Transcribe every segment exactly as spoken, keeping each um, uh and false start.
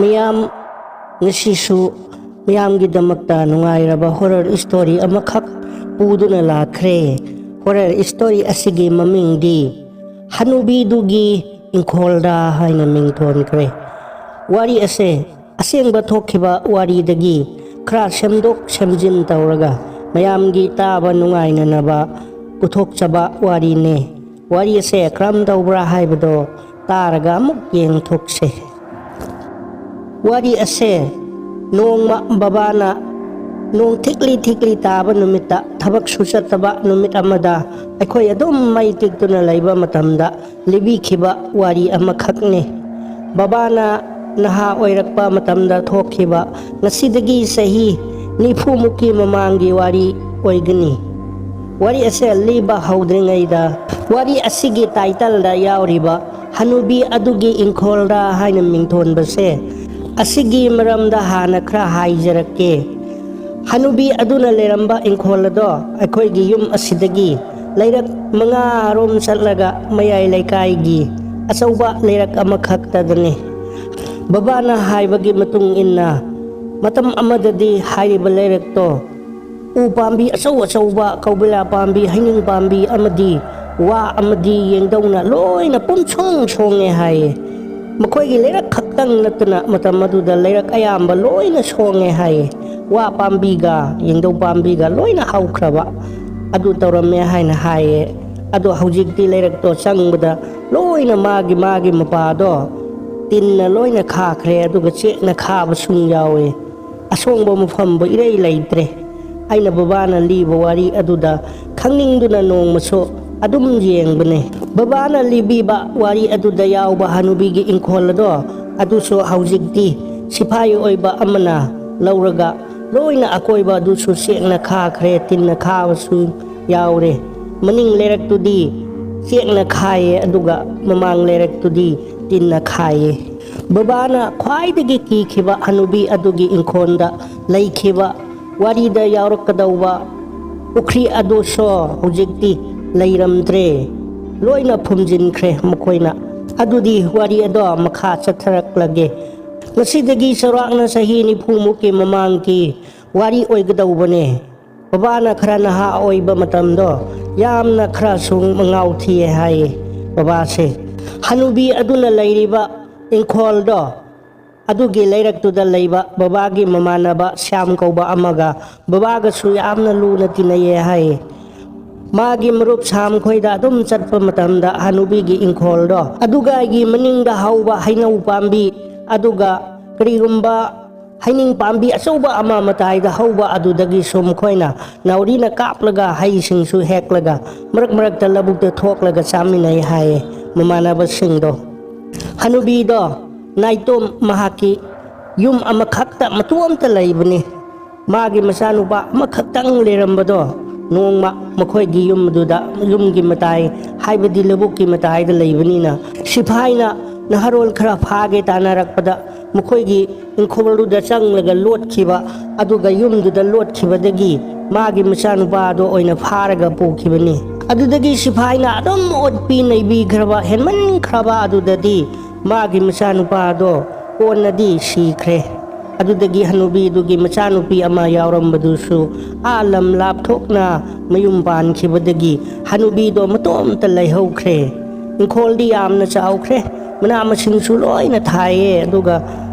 ꯃꯌꯥꯝ, ꯉꯁꯤꯁꯨ ꯃꯌꯥꯝꯒꯤꯗꯃꯛꯇ ꯅꯨꯡꯉꯥꯏꯔꯕ horror story ꯑꯃꯈꯛ ꯄꯨꯗꯨꯅ ꯂꯥꯛꯈ꯭ꯔꯦ꯫ Horror story ꯑꯁꯤꯒꯤ ꯃꯃꯤꯡꯗꯤ ꯍꯅꯨꯕꯤꯗꯨꯒꯤ ꯏꯪꯈꯣꯜꯗ ꯍꯥꯏꯅ ꯃꯤꯡ ꯊꯣꯟꯈ꯭ꯔꯦ꯫ ꯋꯥꯔꯤ ꯑꯁꯦ ꯑꯁꯦꯡꯕ ꯊꯣꯛꯈꯤꯕ ꯋꯥꯔꯤꯗꯒꯤ ꯈꯔ ꯁꯦꯝꯗꯣꯛ ꯁꯦꯝꯖꯤꯟ ꯇꯧꯔꯒ ꯃꯌꯥꯝꯒꯤ ꯇꯥꯕ ꯅꯨꯡꯉꯥꯏꯅꯅꯕ ꯄꯨꯊꯣꯛꯆꯕ ꯋꯥꯔꯤꯅꯦ꯫ ꯋꯥꯔꯤ ꯑꯁꯦ ꯀꯔꯝ ꯇꯧꯕ꯭ꯔꯥ ꯍꯥꯏꯕꯗꯣ ꯇꯥꯔꯒ ꯑꯃꯨꯛ ꯌꯦꯡꯊꯣꯛꯁꯦ꯫ ꯋꯥꯔꯤ ꯑꯁꯦ ꯅꯣꯡꯃ ꯕꯕꯥꯅ ꯅꯣꯡ ꯊꯤꯛꯂꯤ ꯊꯤꯛꯂꯤ ꯇꯥꯕ ꯅꯨꯃꯤꯠꯇ, ꯊꯕꯛꯁꯨ ꯆꯠꯇꯕ ꯅꯨꯃꯤꯠ ꯑꯃꯗ, ꯑꯩꯈꯣꯏ ꯑꯗꯨꯝ ꯃꯩ ꯇꯤꯛꯇꯨꯅ ꯂꯩꯕ ꯃꯇꯝꯗ ꯂꯤꯕꯤꯈꯤꯕ ꯋꯥꯔꯤ ꯑꯃꯈꯛꯅꯤ꯫ ꯕꯕꯥꯅ ꯅꯍꯥ ꯑꯣꯏꯔꯛꯄ ꯃꯇꯝꯗ ꯊꯣꯛꯈꯤꯕ, ꯉꯁꯤꯗꯒꯤ ꯆꯍꯤ ꯅꯤꯐꯨꯃꯨꯛꯀꯤ ꯃꯃꯥꯡꯒꯤ ꯋꯥꯔꯤ ꯑꯣꯏꯒꯅꯤ꯫ ꯋꯥꯔꯤ ꯑꯁꯦ ꯂꯤꯕ ꯍꯧꯗ꯭ꯔꯤꯉꯩꯗ, ꯋꯥꯔꯤ ꯑꯁꯤꯒꯤ title ꯗ ꯌꯥꯎꯔꯤꯕ ꯍꯅꯨꯕꯤ ꯑꯗꯨꯒꯤ ꯏꯪꯈꯣꯜꯗ ꯍꯥꯏꯅ ꯃꯤꯡꯊꯣꯟꯕꯁꯦ ꯑꯁꯤꯒꯤ ꯃꯔꯝꯗ ꯍꯥꯟꯅ ꯈꯔ ꯍꯥꯏꯖꯔꯛꯀꯦ꯫ ꯍꯅꯨꯕꯤ ꯑꯗꯨꯅ ꯂꯩꯔꯝꯕ ꯏꯪꯈꯣꯜ ꯑꯗꯣ ꯑꯩꯈꯣꯏꯒꯤ ꯌꯨꯝ ꯑꯁꯤꯗꯒꯤ ꯂꯩꯔꯛ ꯃꯉꯥꯔꯣꯝ ꯆꯠꯂꯒ ꯃꯌꯥꯏ ꯂꯩꯀꯥꯏꯒꯤ ꯑꯆꯧꯕ ꯂꯩꯔꯛ ꯑꯃꯈꯛꯇꯗꯅꯤ꯫ ꯕꯕꯥꯅ ꯍꯥꯏꯕꯒꯤ ꯃꯇꯨꯡ ꯏꯟꯅ, ꯃꯇꯝ ꯑꯃꯗꯗꯤ ꯍꯥꯏꯔꯤꯕ ꯂꯩꯔꯛꯇꯣ ꯎ ꯄꯥꯝꯕꯤ ꯑꯆꯧ ꯑꯆꯧꯕ, ꯀꯧꯕꯤꯂꯥ ꯄꯥꯝꯕꯤ, ꯍꯩꯅꯤꯡ ꯄꯥꯝꯕꯤ ꯑꯃꯗꯤ ꯋꯥ ꯑꯃꯗꯤ ꯌꯦꯡꯗꯧꯅ ꯂꯣꯏꯅ ꯄꯨꯝꯁꯣꯡ ꯁꯣꯡꯉꯦ ꯍꯥꯏꯌꯦ꯫ ꯃꯈꯣꯏꯒꯤ ꯂꯩꯔꯛ ꯈꯛꯇꯪ ꯅꯠꯇꯅ ꯃꯇꯝ ꯑꯗꯨꯗ ꯂꯩꯔꯛ ꯑꯌꯥꯝꯕ ꯂꯣꯏꯅ ꯁꯣꯡꯉꯦ ꯍꯥꯏꯌꯦ꯫ ꯋꯥ ꯄꯥꯝꯕꯤꯒ ꯌꯦꯡꯗꯧ ꯄꯥꯝꯕꯤꯒ ꯂꯣꯏꯅ ꯍꯧꯈ꯭ꯔꯕ ꯑꯗꯨ ꯇꯧꯔꯝꯃꯦ ꯍꯥꯏꯅ ꯍꯥꯏꯌꯦ꯫ ꯑꯗꯣ ꯍꯧꯖꯤꯛꯇꯤ ꯂꯩꯔꯛꯇꯣ ꯆꯪꯕꯗ ꯂꯣꯏꯅ ꯃꯥꯒꯤ ꯃꯥꯒꯤ ꯃꯄꯥꯗꯣ ꯇꯤꯟꯅ ꯂꯣꯏꯅ ꯈꯥꯈ꯭ꯔꯦ, ꯑꯗꯨꯒ ꯆꯦꯛꯅ ꯈꯥꯕꯁꯨ ꯌꯥꯎꯋꯦ꯫ ꯑꯁꯣꯡꯕ ꯃꯐꯝꯕꯨ ꯏꯔꯩ ꯂꯩꯇ꯭ꯔꯦ꯫ ꯑꯩꯅ ꯕꯕꯥꯅ ꯂꯤꯕ ꯋꯥꯔꯤ ꯑꯗꯨꯗ ꯈꯪꯅꯤꯡꯗꯨꯅ ꯅꯣꯡꯃꯁꯨ ꯑꯗꯨꯝ ꯌꯦꯡꯕꯅꯦ꯫ ꯕꯕꯥꯅ ꯂꯤꯕꯤꯕ ꯋꯥꯔꯤ ꯑꯗꯨꯗ ꯌꯥꯎꯕ ꯍꯅꯨꯕꯤꯒꯤ ꯏꯪꯈꯣꯜ ꯑꯗꯣ, ꯑꯗꯨꯁꯨ ꯍꯧꯖꯤꯛꯇꯤ ꯁꯤꯐꯥꯏ ꯑꯣꯏꯕ ꯑꯃꯅ ꯂꯧꯔꯒ ꯂꯣꯏꯅ ꯑꯀꯣꯏꯕ ꯑꯗꯨꯁꯨ ꯆꯦꯛꯅ ꯈꯥꯈ꯭ꯔꯦ, ꯇꯤꯟꯅ ꯈꯥꯕꯁꯨ ꯌꯥꯎꯔꯦ꯫ ꯃꯅꯤꯡ ꯂꯩꯔꯛꯇꯨꯗꯤ ꯆꯦꯛꯅ ꯈꯥꯏꯌꯦ, ꯑꯗꯨꯒ ꯃꯃꯥꯡ ꯂꯩꯔꯛꯇꯨꯗꯤ ꯇꯤꯟꯅ ꯈꯥꯏꯌꯦ꯫ ꯕꯕꯥꯅ ꯈ꯭ꯋꯥꯏꯗꯒꯤ ꯀꯤꯈꯤꯕ ꯍꯅꯨꯕꯤ ꯑꯗꯨꯒꯤ ꯏꯪꯈꯣꯜꯗ ꯂꯩꯈꯤꯕ ꯋꯥꯔꯤꯗ ꯌꯥꯎꯔꯛꯀꯗꯧꯕ ꯄꯨꯈ꯭ꯔꯤ ꯑꯗꯨꯁꯨ ꯍꯧꯖꯤꯛꯇꯤ ꯂꯩꯔꯝꯗ꯭ꯔꯦ, ꯂꯣꯏꯅ ꯐꯨꯝꯖꯤꯟꯈ꯭ꯔꯦ ꯃꯈꯣꯏꯅ꯫ ꯑꯗꯨꯗꯤ ꯋꯥꯔꯤ ꯑꯗꯣ ꯃꯈꯥ ꯆꯠꯊꯔꯛꯂꯒꯦ꯫ ꯃꯁꯤꯗꯒꯤ ꯆꯥꯎꯔꯥꯛꯅ ꯆꯍꯤ ꯅꯤꯐꯨꯃꯨꯛꯀꯤ ꯃꯃꯥꯡꯒꯤ ꯋꯥꯔꯤ ꯑꯣꯏꯒꯗꯧꯕꯅꯦ꯫ ꯕꯕꯥꯅ ꯈꯔ ꯅꯍꯥ ꯑꯣꯏꯕ ꯃꯇꯝꯗꯣ ꯌꯥꯝꯅ ꯈꯔꯁꯨ ꯃꯉꯥꯎ ꯊꯤꯌꯦ ꯍꯥꯏꯌꯦ꯫ ꯕꯕꯥꯁꯦ ꯍꯅꯨꯕꯤ ꯑꯗꯨꯅ ꯂꯩꯔꯤꯕ ꯏꯪꯈꯣꯜꯗꯣ, ꯑꯗꯨꯒꯤ ꯂꯩꯔꯛꯇꯨꯗ ꯂꯩꯕ ꯕꯕꯥꯒꯤ ꯃꯃꯥꯟꯅꯕ ꯁ꯭ꯌꯥꯝ ꯀꯧꯕ ꯑꯃꯒ ꯕꯕꯥꯒꯁꯨ ꯌꯥꯝꯅ ꯂꯨꯅ ꯇꯤꯟꯅꯩꯌꯦ ꯍꯥꯏꯌꯦ꯫ ꯃꯥꯒꯤ ꯃꯔꯨꯞ ꯁ꯭ꯌꯥꯝ ꯈꯣꯏꯗ ꯑꯗꯨꯝ ꯆꯠꯄ ꯃꯇꯝꯗ ꯍꯅꯨꯕꯤꯒꯤ ꯏꯪꯈꯣꯜꯗꯣ, ꯑꯗꯨꯒ ꯑꯩꯒꯤ ꯃꯅꯤꯡꯗ ꯍꯧꯕ ꯍꯩꯅꯧ ꯄꯥꯝꯕꯤ, ꯑꯗꯨꯒ ꯀꯔꯤꯒꯨꯝꯕ ꯍꯩꯅꯤꯡ ꯄꯥꯝꯕꯤ ꯑꯆꯧꯕ ꯑꯃ ꯃꯇꯥꯏꯗ ꯍꯧꯕ, ꯑꯗꯨꯗꯒꯤꯁꯨ ꯃꯈꯣꯏꯅ ꯅꯥꯎꯔꯤꯅ ꯀꯥꯞꯂꯒ ꯍꯩꯁꯤꯡꯁꯨ ꯍꯦꯛꯂꯒ ꯃꯔꯛ ꯃꯔꯛꯇ ꯂꯧꯕꯨꯛꯇ ꯊꯣꯛꯂꯒ ꯆꯥꯃꯤꯟꯅꯩ ꯍꯥꯏꯌꯦ, ꯃꯃꯥꯟꯅꯕꯁꯤꯡꯗꯣ꯫ ꯍꯅꯨꯕꯤꯗꯣ ꯅꯥꯏꯇꯣꯝ ꯃꯍꯥꯛꯀꯤ ꯌꯨꯝ ꯑꯃꯈꯛꯇ ꯃꯇꯣꯝꯇ ꯂꯩꯕꯅꯤ꯫ ꯃꯥꯒꯤ ꯃꯆꯥꯅꯨꯄꯥ ꯑꯃꯈꯛꯇꯪ ꯂꯩꯔꯝꯕꯗꯣ ꯅꯣꯡꯃ ꯃꯈꯣꯏꯒꯤ ꯌꯨꯝꯗꯨꯗ, ꯌꯨꯝꯒꯤ ꯃꯇꯥꯏ, ꯍꯥꯏꯕꯗꯤ ꯂꯧꯕꯨꯛꯀꯤ ꯃꯇꯥꯏꯗ ꯂꯩꯕꯅꯤꯅ, ꯁꯤꯐꯥꯏꯅ ꯅꯍꯥꯔꯣꯜ ꯈꯔ ꯐꯥꯒꯦ ꯇꯥꯟꯅꯔꯛꯄꯗ ꯃꯈꯣꯏꯒꯤ ꯏꯪꯈꯣꯜꯗꯨꯗ ꯆꯪꯂꯒ ꯂꯣꯠꯈꯤꯕ, ꯑꯗꯨꯒ ꯌꯨꯝꯗꯨꯗ ꯂꯣꯠꯈꯤꯕꯗꯒꯤ ꯃꯥꯒꯤ ꯃꯆꯥꯅꯨꯄꯥꯗꯣ ꯑꯣꯏꯅ ꯐꯥꯔꯒ ꯄꯨꯈꯤꯕꯅꯤ꯫ ꯑꯗꯨꯗꯒꯤ ꯁꯤꯐꯥꯏꯅ ꯑꯗꯨꯝ ꯑꯣꯠꯄꯤ ꯅꯩꯕꯤꯈ꯭ꯔꯕ, ꯍꯦꯟꯃꯟꯈ꯭ꯔꯕ ꯑꯗꯨꯗꯗꯤ ꯃꯥꯒꯤ ꯃꯆꯥꯅꯨꯄꯥꯗꯣ ꯀꯣꯟꯅꯗꯤ ꯁꯤꯈ꯭ꯔꯦ꯫ ꯑꯗꯨꯗꯒꯤ ꯍꯅꯨꯕꯤꯗꯨꯒꯤ ꯃꯆꯥꯅꯨꯄꯤ ꯑꯃ ꯌꯥꯎꯔꯝꯕꯗꯨꯁꯨ ꯑꯥ ꯂꯝ ꯂꯥꯞꯊꯣꯛꯅ ꯃꯌꯨꯝ ꯄꯥꯟꯈꯤꯕꯗꯒꯤ ꯍꯅꯨꯕꯤꯗꯣ ꯃꯇꯣꯝꯇ ꯂꯩꯍꯧꯈ꯭ꯔꯦ꯫ ꯏꯪꯈꯣꯜꯗꯤ ꯌꯥꯝꯅ ꯆꯥꯎꯈ꯭ꯔꯦ, ꯃꯅꯥ ꯃꯁꯤꯡꯁꯨ ꯂꯣꯏꯅ ꯊꯥꯏꯌꯦ, ꯑꯗꯨꯒ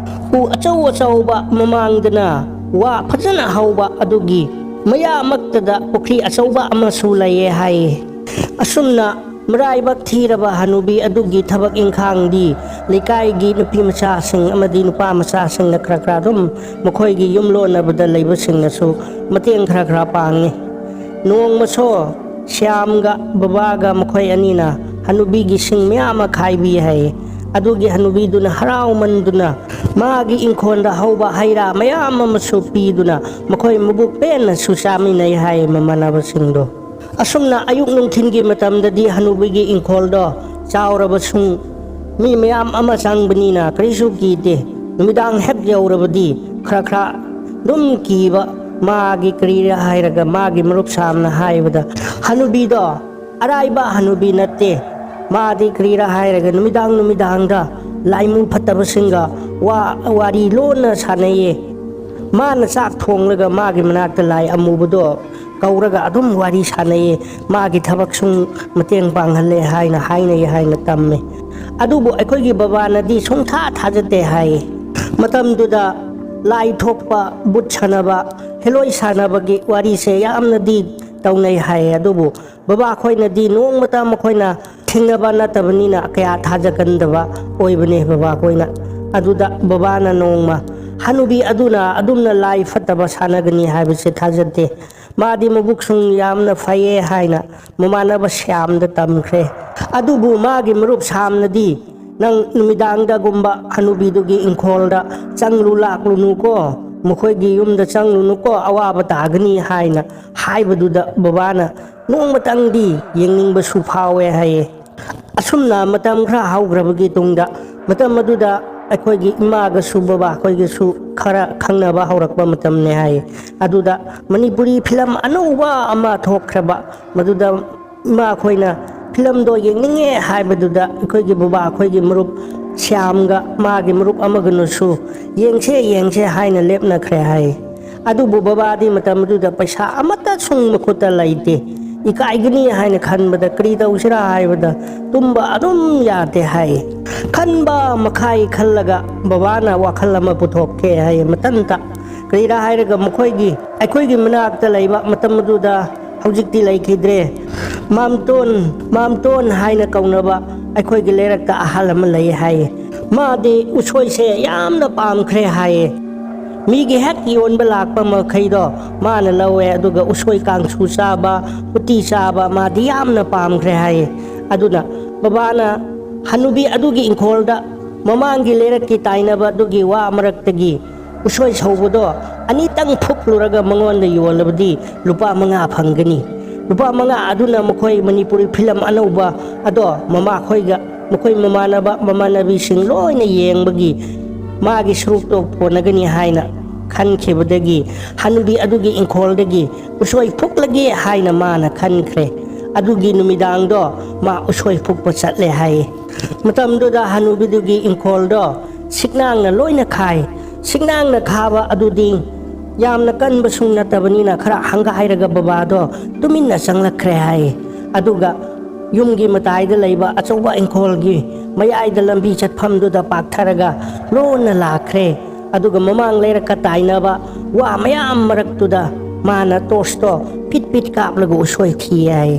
ꯎ ꯑꯆꯧ ꯑꯆꯧꯕ, ꯃꯃꯥꯡꯗꯅ ꯋꯥ ꯐꯖꯅ ꯍꯧꯕ, ꯑꯗꯨꯒꯤ ꯃꯌꯥꯃꯛꯇꯗ ꯄꯨꯈ꯭ꯔꯤ ꯑꯆꯧꯕ ꯑꯃꯁꯨ ꯂꯩꯌꯦ ꯍꯥꯏꯌꯦ꯫ ꯑꯁꯨꯝꯅ ꯃꯔꯥꯏꯕꯛ ꯊꯤꯔꯕ ꯍꯅꯨꯕꯤ ꯑꯗꯨꯒꯤ ꯊꯕꯛ ꯏꯪꯈꯥꯡꯗꯤ ꯂꯩꯀꯥꯏꯒꯤ ꯅꯨꯄꯤ ꯃꯆꯥꯁꯤꯡ ꯑꯃꯗꯤ ꯅꯨꯄꯥ ꯃꯆꯥꯁꯤꯡꯅ ꯈꯔ ꯈꯔ ꯑꯗꯨꯝ ꯃꯈꯣꯏꯒꯤ ꯌꯨꯝꯂꯣꯟꯅꯕꯗ ꯂꯩꯕꯁꯤꯡꯅꯁꯨ ꯃꯇꯦꯡ ꯈꯔ ꯈꯔ ꯄꯥꯡꯉꯤ꯫ ꯅꯣꯡꯃꯁꯨ ꯁ꯭ꯌꯥꯝꯒ ꯕꯕꯥꯒ ꯃꯈꯣꯏ ꯑꯅꯤꯅ ꯍꯅꯨꯕꯤꯒꯤ ꯁꯤꯡ ꯃꯌꯥꯝ ꯑꯃ ꯈꯥꯏꯕꯤ ꯍꯥꯏꯌꯦ꯫ ꯑꯗꯨꯒꯤ ꯍꯅꯨꯕꯤꯗꯨꯅ ꯍꯔꯥꯎꯃꯟꯗꯨꯅ ꯃꯥꯒꯤ ꯏꯪꯈꯣꯜꯗ ꯍꯧꯕ ꯍꯩ ꯔꯥ ꯃꯌꯥꯝ ꯑꯃꯁꯨ ꯄꯤꯗꯨꯅ ꯃꯈꯣꯏ ꯃꯕꯨꯛ ꯄꯦꯟꯅꯁꯨ ꯆꯥꯃꯤꯟꯅꯩ ꯍꯥꯏꯌꯦ, ꯃꯃꯥꯟꯅꯕꯁꯤꯡꯗꯣ꯫ ꯑꯁꯨꯝꯅ ꯑꯌꯨꯛ ꯅꯨꯡꯊꯤꯜꯒꯤ ꯃꯇꯝꯗꯗꯤ ꯍꯅꯨꯕꯤꯒꯤ ꯏꯪꯈꯣꯜꯗꯣ ꯆꯥꯎꯔꯕꯁꯨ ꯃꯤ ꯃꯌꯥꯝ ꯑꯃ ꯆꯪꯕꯅꯤꯅ ꯀꯔꯤꯁꯨ ꯀꯤꯗꯦ꯫ ꯅꯨꯃꯤꯗꯥꯡ ꯍꯦꯛ ꯌꯧꯔꯕꯗꯤ ꯈꯔ ꯈꯔ ꯑꯗꯨꯝ ꯀꯤꯕ, ꯃꯥꯒꯤ ꯀꯔꯤꯔ ꯍꯥꯏꯔꯒ ꯃꯥꯒꯤ ꯃꯔꯨꯞ ꯁ꯭ꯌꯥꯝꯅ ꯍꯥꯏꯕꯗ, ꯍꯅꯨꯕꯤꯗꯣ ꯑꯔꯥꯏꯕ ꯍꯅꯨꯕꯤ ꯅꯠꯇꯦ꯫ ꯃꯥꯗꯤ ꯀꯔꯤꯔ ꯍꯥꯏꯔꯒ ꯅꯨꯃꯤꯗꯥꯡ ꯅꯨꯃꯤꯗꯥꯡꯗ ꯂꯥꯏꯃꯨ ꯐꯠꯇꯕꯁꯤꯡꯒ ꯋꯥ ꯋꯥꯔꯤ ꯂꯣꯟꯅ ꯁꯥꯟꯅꯩꯌꯦ꯫ ꯃꯥꯅ ꯆꯥꯛ ꯊꯣꯡꯂꯒ ꯃꯥꯒꯤ ꯃꯅꯥꯛꯇ ꯂꯥꯏ ꯑꯃꯨꯕꯗꯣ ꯀꯧꯔꯒ ꯑꯗꯨꯝ ꯋꯥꯔꯤ ꯁꯥꯟꯅꯩꯌꯦ꯫ ꯃꯥꯒꯤ ꯊꯕꯛ ꯁꯨꯝ ꯃꯇꯦꯡ ꯄꯥꯡꯍꯜꯂꯦ ꯍꯥꯏꯅ ꯍꯥꯏꯅꯩ ꯍꯥꯏꯅ ꯇꯝꯃꯦ꯫ ꯑꯗꯨꯕꯨ ꯑꯩꯈꯣꯏꯒꯤ ꯕꯕꯥꯅꯗꯤ ꯁꯨꯡꯊꯥ ꯊꯥꯖꯗꯦ ꯍꯥꯏꯌꯦ꯫ ꯃꯇꯝꯗꯨꯗ ꯂꯥꯏ ꯊꯣꯛꯄ, ꯕꯨꯠ ꯁꯥꯟꯅꯕ, ꯍꯦꯂꯣꯏ ꯁꯥꯟꯅꯕꯒꯤ ꯋꯥꯔꯤꯁꯦ ꯌꯥꯝꯅꯗꯤ ꯇꯧꯅꯩ ꯍꯥꯏꯌꯦ꯫ ꯑꯗꯨꯕꯨ ꯕꯕꯥ ꯈꯣꯏꯅꯗꯤ ꯅꯣꯡꯃꯇ ꯃꯈꯣꯏꯅ ꯊꯦꯡꯅꯕ ꯅꯠꯇꯕꯅꯤꯅ ꯀꯌꯥ ꯊꯥꯖꯒꯟꯗꯕ ꯑꯣꯏꯕꯅꯦ ꯕꯕꯥ ꯈꯣꯏꯅ꯫ ꯑꯗꯨꯗ ꯕꯕꯥꯅ ꯅꯣꯡꯃ ꯍꯅꯨꯕꯤ ꯑꯗꯨꯅ ꯑꯗꯨꯝꯅ ꯂꯥꯏ ꯐꯠꯇꯕ ꯁꯥꯟꯅꯒꯅꯤ ꯍꯥꯏꯕꯁꯦ ꯊꯥꯖꯗꯦ꯫ ꯃꯥꯗꯤ ꯃꯕꯨꯛꯁꯨꯡ ꯌꯥꯝꯅ ꯐꯩꯌꯦ ꯍꯥꯏꯅ ꯃꯃꯥꯟꯅꯕ ꯁ꯭ꯌꯥꯝꯗ ꯇꯝꯈ꯭ꯔꯦ꯫ ꯑꯗꯨꯕꯨ ꯃꯥꯒꯤ ꯃꯔꯨꯞ ꯁ꯭ꯌꯥꯝꯅꯗꯤ, "ꯅꯪ ꯅꯨꯃꯤꯗꯥꯡꯗꯒꯨꯝꯕ ꯍꯅꯨꯕꯤꯗꯨꯒꯤ ꯏꯪꯈꯣꯜꯗ ꯆꯪꯂꯨ ꯂꯥꯛꯂꯨꯅꯨꯀꯣ, ꯃꯈꯣꯏꯒꯤ ꯌꯨꯝꯗ ꯆꯪꯂꯨꯅꯨꯀꯣ, ꯑꯋꯥꯕ ꯇꯥꯒꯅꯤ" ꯍꯥꯏꯅ ꯍꯥꯏꯕꯗꯨꯗ ꯕꯕꯥꯅ ꯅꯣꯡꯃꯇꯪꯗꯤ ꯌꯦꯡꯅꯤꯡꯕꯁꯨ ꯐꯥꯎꯋꯦ ꯍꯥꯏꯌꯦ꯫ ꯑꯁꯨꯝꯅ ꯃꯇꯝ ꯈꯔ ꯍꯧꯈ꯭ꯔꯕꯒꯤ ꯇꯨꯡꯗ, ꯃꯇꯝ ꯑꯗꯨꯗ ꯑꯩꯈꯣꯏꯒꯤ ꯏꯃꯥꯒꯁꯨ ꯕꯕꯥ ꯑꯩꯈꯣꯏꯒꯁꯨ ꯈꯔ ꯈꯪꯅꯕ ꯍꯧꯔꯛꯄ ꯃꯇꯝꯅꯦ ꯍꯥꯏꯌꯦ꯫ ꯑꯗꯨꯗ ꯃꯅꯤꯄꯨꯔꯤ ꯐꯤꯂꯝ ꯑꯅꯧꯕ ꯑꯃ ꯊꯣꯛꯈ꯭ꯔꯕ, ꯃꯗꯨꯗ ꯏꯃꯥꯈꯣꯏꯅ ꯐꯤꯂꯝꯗꯣ ꯌꯦꯡꯅꯤꯡꯉꯦ ꯍꯥꯏꯕꯗꯨꯗ ꯑꯩꯈꯣꯏꯒꯤ ꯕꯕꯥ ꯑꯩꯈꯣꯏꯒꯤ ꯃꯔꯨꯞ ꯁ꯭ꯌꯥꯝꯒ ꯃꯥꯒꯤ ꯃꯔꯨꯞ ꯑꯃꯒꯅꯁꯨ "ꯌꯦꯡꯁꯦ, ꯌꯦꯡꯁꯦ" ꯍꯥꯏꯅ ꯂꯦꯞꯅꯈ꯭ꯔꯦ ꯍꯥꯏ꯫ ꯑꯗꯨꯕꯨ ꯕꯕꯥꯗꯤ ꯃꯇꯝ ꯑꯗꯨꯗ ꯄꯩꯁꯥ ꯑꯃꯠꯇ ꯁꯨꯡ ꯃꯈꯨꯠꯇ ꯂꯩꯇꯦ꯫ ꯏꯀꯥꯏꯒꯅꯤ ꯍꯥꯏꯅ ꯈꯟꯕꯗ ꯀꯔꯤ ꯇꯧꯁꯤꯔꯥ ꯍꯥꯏꯕꯗ ꯇꯨꯝꯕ ꯑꯗꯨꯝ ꯌꯥꯗꯦ ꯍꯥꯏ꯫ ꯈꯟꯕ ꯃꯈꯥꯏ ꯈꯜꯂꯒ ꯕꯕꯥꯅ ꯋꯥꯈꯜ ꯑꯃ ꯄꯨꯊꯣꯛꯀꯦ ꯍꯥꯏ ꯃꯇꯝꯗ꯫ ꯀꯔꯤꯔꯥ ꯍꯥꯏꯔꯒ ꯃꯈꯣꯏꯒꯤ, ꯑꯩꯈꯣꯏꯒꯤ ꯃꯅꯥꯛꯇ ꯂꯩꯕ ꯃꯇꯝ ꯑꯗꯨꯗ, ꯍꯧꯖꯤꯛꯇꯤ ꯂꯩꯈꯤꯗ꯭ꯔꯦ, ꯃꯥꯝꯇꯣꯟ, ꯃꯥꯝꯇꯣꯟ ꯍꯥꯏꯅ ꯀꯧꯅꯕ ꯑꯩꯈꯣꯏꯒꯤ ꯂꯩꯔꯛꯇ ꯑꯍꯜ ꯑꯃ ꯂꯩ ꯍꯥꯏꯌꯦ꯫ ꯃꯥꯗꯤ ꯎꯁꯣꯏꯁꯦ ꯌꯥꯝꯅ ꯄꯥꯝꯈ꯭ꯔꯦ ꯍꯥꯏꯌꯦ꯫ ꯃꯤꯒꯤ ꯍꯦꯛ ꯌꯣꯟꯕ ꯂꯥꯛꯄ ꯃꯈꯩꯗꯣ ꯃꯥꯅ ꯂꯧꯋꯦ, ꯑꯗꯨꯒ ꯎꯁꯣꯏ ꯀꯥꯡꯁꯨ ꯆꯥꯕ, ꯎꯇꯤ ꯆꯥꯕ ꯃꯥꯗꯤ ꯌꯥꯝꯅ ꯄꯥꯝꯈ꯭ꯔꯦ ꯍꯥꯏꯌꯦ꯫ ꯑꯗꯨꯅ ꯕꯕꯥꯅ ꯍꯅꯨꯕꯤ ꯑꯗꯨꯒꯤ ꯏꯪꯈꯣꯜꯗ, ꯃꯃꯥꯡꯒꯤ ꯂꯩꯔꯛꯀꯤ ꯇꯥꯏꯅꯕ ꯑꯗꯨꯒꯤ ꯋꯥ ꯃꯔꯛꯇꯒꯤ ꯎꯁꯣꯏ ꯁꯧꯕꯗꯣ ꯑꯅꯤꯇꯪ ꯐꯨꯛꯂꯨꯔꯒ ꯃꯉꯣꯟꯗ ꯌꯣꯜꯂꯕꯗꯤ ꯂꯨꯄꯥ ꯃꯉꯥ ꯐꯪꯒꯅꯤ꯫ ꯂꯨꯄꯥ ꯃꯉꯥ ꯑꯗꯨꯅ ꯃꯈꯣꯏ ꯃꯅꯤꯄꯨꯔꯤ ꯐꯤꯂꯝ ꯑꯅꯧꯕ ꯑꯗꯣ ꯃꯃꯥꯈꯣꯏꯒ, ꯃꯈꯣꯏ ꯃꯃꯥꯟꯅꯕ ꯃꯃꯥꯟꯅꯕꯤꯁꯤꯡ ꯂꯣꯏꯅ ꯌꯦꯡꯕꯒꯤ ꯃꯥꯒꯤ ꯁꯔꯨꯛꯇꯣ ꯀꯣꯟꯅꯒꯅꯤ ꯍꯥꯏꯅ ꯈꯟꯈꯤꯕꯗꯒꯤ ꯍꯅꯨꯕꯤ ꯑꯗꯨꯒꯤ ꯏꯪꯈꯣꯜꯗꯒꯤ ꯎꯁꯣꯏ ꯐꯨꯛꯂꯒꯦ ꯍꯥꯏꯅ ꯃꯥꯅ ꯈꯟꯈ꯭ꯔꯦ꯫ ꯑꯗꯨꯒꯤ ꯅꯨꯃꯤꯗꯥꯡꯗꯣ ꯃꯥ ꯎꯁꯣꯏ ꯐꯨꯛꯄ ꯆꯠꯂꯦ ꯍꯥꯏꯌꯦ꯫ ꯃꯇꯝꯗꯨꯗ ꯍꯅꯨꯕꯤꯗꯨꯒꯤ ꯏꯪꯈꯣꯜꯗꯣ ꯁꯤꯛꯅꯥꯡꯅ ꯂꯣꯏꯅ ꯈꯥꯏ꯫ ꯁꯤꯛꯅꯥꯡꯅ ꯈꯥꯕ ꯑꯗꯨꯗꯤ ꯌꯥꯝꯅ ꯀꯟꯕꯁꯨ ꯅꯠꯇꯕꯅꯤꯅ ꯈꯔ ꯍꯪꯒꯥꯏꯔꯒ ꯕꯕꯥꯗꯣ ꯇꯨꯃꯤꯟꯅ ꯆꯪꯂꯛꯈ꯭ꯔꯦ ꯍꯥꯏ꯫ ꯑꯗꯨꯒ ꯌꯨꯝꯒꯤ ꯃꯇꯥꯏꯗ ꯂꯩꯕ ꯑꯆꯧꯕ ꯏꯪꯈꯣꯜꯒꯤ ꯃꯌꯥꯏꯗ ꯂꯝꯕꯤ ꯆꯠꯐꯝꯗꯨꯗ ꯄꯥꯛꯊꯔꯒ ꯂꯣꯟꯅ ꯂꯥꯛꯈ꯭ꯔꯦ꯫ ꯑꯗꯨꯒ ꯃꯃꯥꯡ ꯂꯩꯔꯛꯀ ꯇꯥꯏꯅꯕ ꯋꯥ ꯃꯌꯥꯝ ꯃꯔꯛꯇꯨꯗ ꯃꯥꯅ ꯇꯣꯔꯁꯇꯣ ꯄꯤꯠ ꯄꯤꯠ ꯀꯥꯞꯂꯒ ꯎꯁꯣꯏ ꯊꯤ ꯍꯥꯏ꯫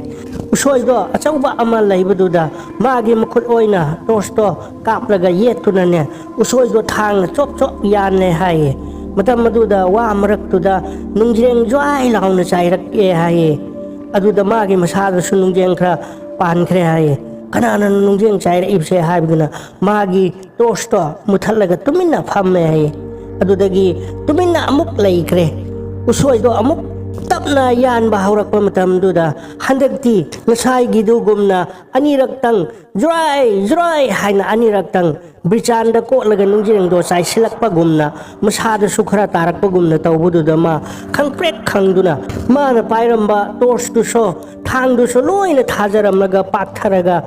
ꯎꯁꯣꯏꯗꯣ ꯑꯆꯧꯕ ꯑꯃ ꯂꯩꯕꯗꯨꯗ ꯃꯥꯒꯤ ꯃꯈꯨꯠ ꯑꯣꯏꯅ ꯇꯣꯔꯁꯇꯣ ꯀꯥꯞꯂꯒ ꯌꯦꯠꯇꯨꯅꯅꯦ, ꯎꯁꯣꯏꯗꯣ ꯊꯥꯡꯅ ꯆꯣꯞ ꯆꯣꯞ ꯌꯥꯜꯂꯦ ꯍꯥꯏꯌꯦ꯫ ꯃꯇꯝ ꯑꯗꯨꯗ ꯋꯥ ꯃꯔꯛꯇꯨꯗ ꯅꯨꯡꯖ꯭ꯔꯦꯡ ꯖ꯭ꯋꯥꯏ ꯂꯥꯎꯅ ꯆꯥꯏꯔꯛꯑꯦ ꯍꯥꯏꯌꯦ꯫ ꯑꯗꯨꯗ ꯃꯥꯒꯤ ꯃꯁꯥꯗꯁꯨ ꯅꯨꯡꯖ꯭ꯔꯦꯡ ꯈꯔ ꯄꯥꯟꯈ꯭ꯔꯦ ꯍꯥꯏꯌꯦ꯫ ꯀꯅꯥꯅ ꯅꯨꯡꯖ꯭ꯔꯦꯡ ꯆꯥꯏꯔꯛꯏꯕꯁꯦ ꯍꯥꯏꯕꯗꯨꯅ ꯃꯥꯒꯤ ꯇꯣꯔꯁꯇꯣ ꯃꯨꯊꯠꯂꯒ ꯇꯨꯃꯤꯟꯅ ꯐꯝꯃꯦ ꯍꯥꯏꯌꯦ꯫ ꯑꯗꯨꯗꯒꯤ ꯇꯨꯃꯤꯟꯅ ꯑꯃꯨꯛ ꯂꯩꯈ꯭ꯔꯦ꯫ ꯎꯁꯣꯏꯗꯣ ꯑꯃꯨꯛ ꯇꯞꯅ ꯌꯥꯟꯕ ꯍꯧꯔꯛꯄ ꯃꯇꯝꯗꯨꯗ ꯍꯟꯗꯛꯇꯤ ꯉꯁꯥꯏꯒꯤꯗꯨꯒꯨꯝꯅ ꯑꯅꯤꯔꯛꯇꯪ ꯖ꯭ꯔꯥꯏ ꯖ꯭ꯔꯥꯏ ꯍꯥꯏꯅ ꯑꯅꯤꯔꯛꯇꯪ ꯕ꯭ꯔꯤꯆꯥꯟꯗ ꯀꯣꯠꯂꯒ ꯅꯨꯡꯖ꯭ꯔꯦꯡꯗꯣ ꯆꯥꯏꯁꯤꯜꯂꯛꯄꯒꯨꯝꯅ, ꯃꯁꯥꯗꯁꯨ ꯈꯔ ꯇꯥꯔꯛꯄꯒꯨꯝꯅ ꯇꯧꯕꯗꯨꯗ ꯃꯥ ꯈꯪꯄ꯭ꯔꯦꯛ ꯈꯪꯗꯨꯅ ꯃꯥꯅ ꯄꯥꯏꯔꯝꯕ ꯇꯣꯔꯁꯇꯨꯁꯨ ꯊꯥꯡꯗꯨꯁꯨ ꯂꯣꯏꯅ ꯊꯥꯖꯔꯝꯂꯒ ꯄꯥꯛꯊꯔꯒ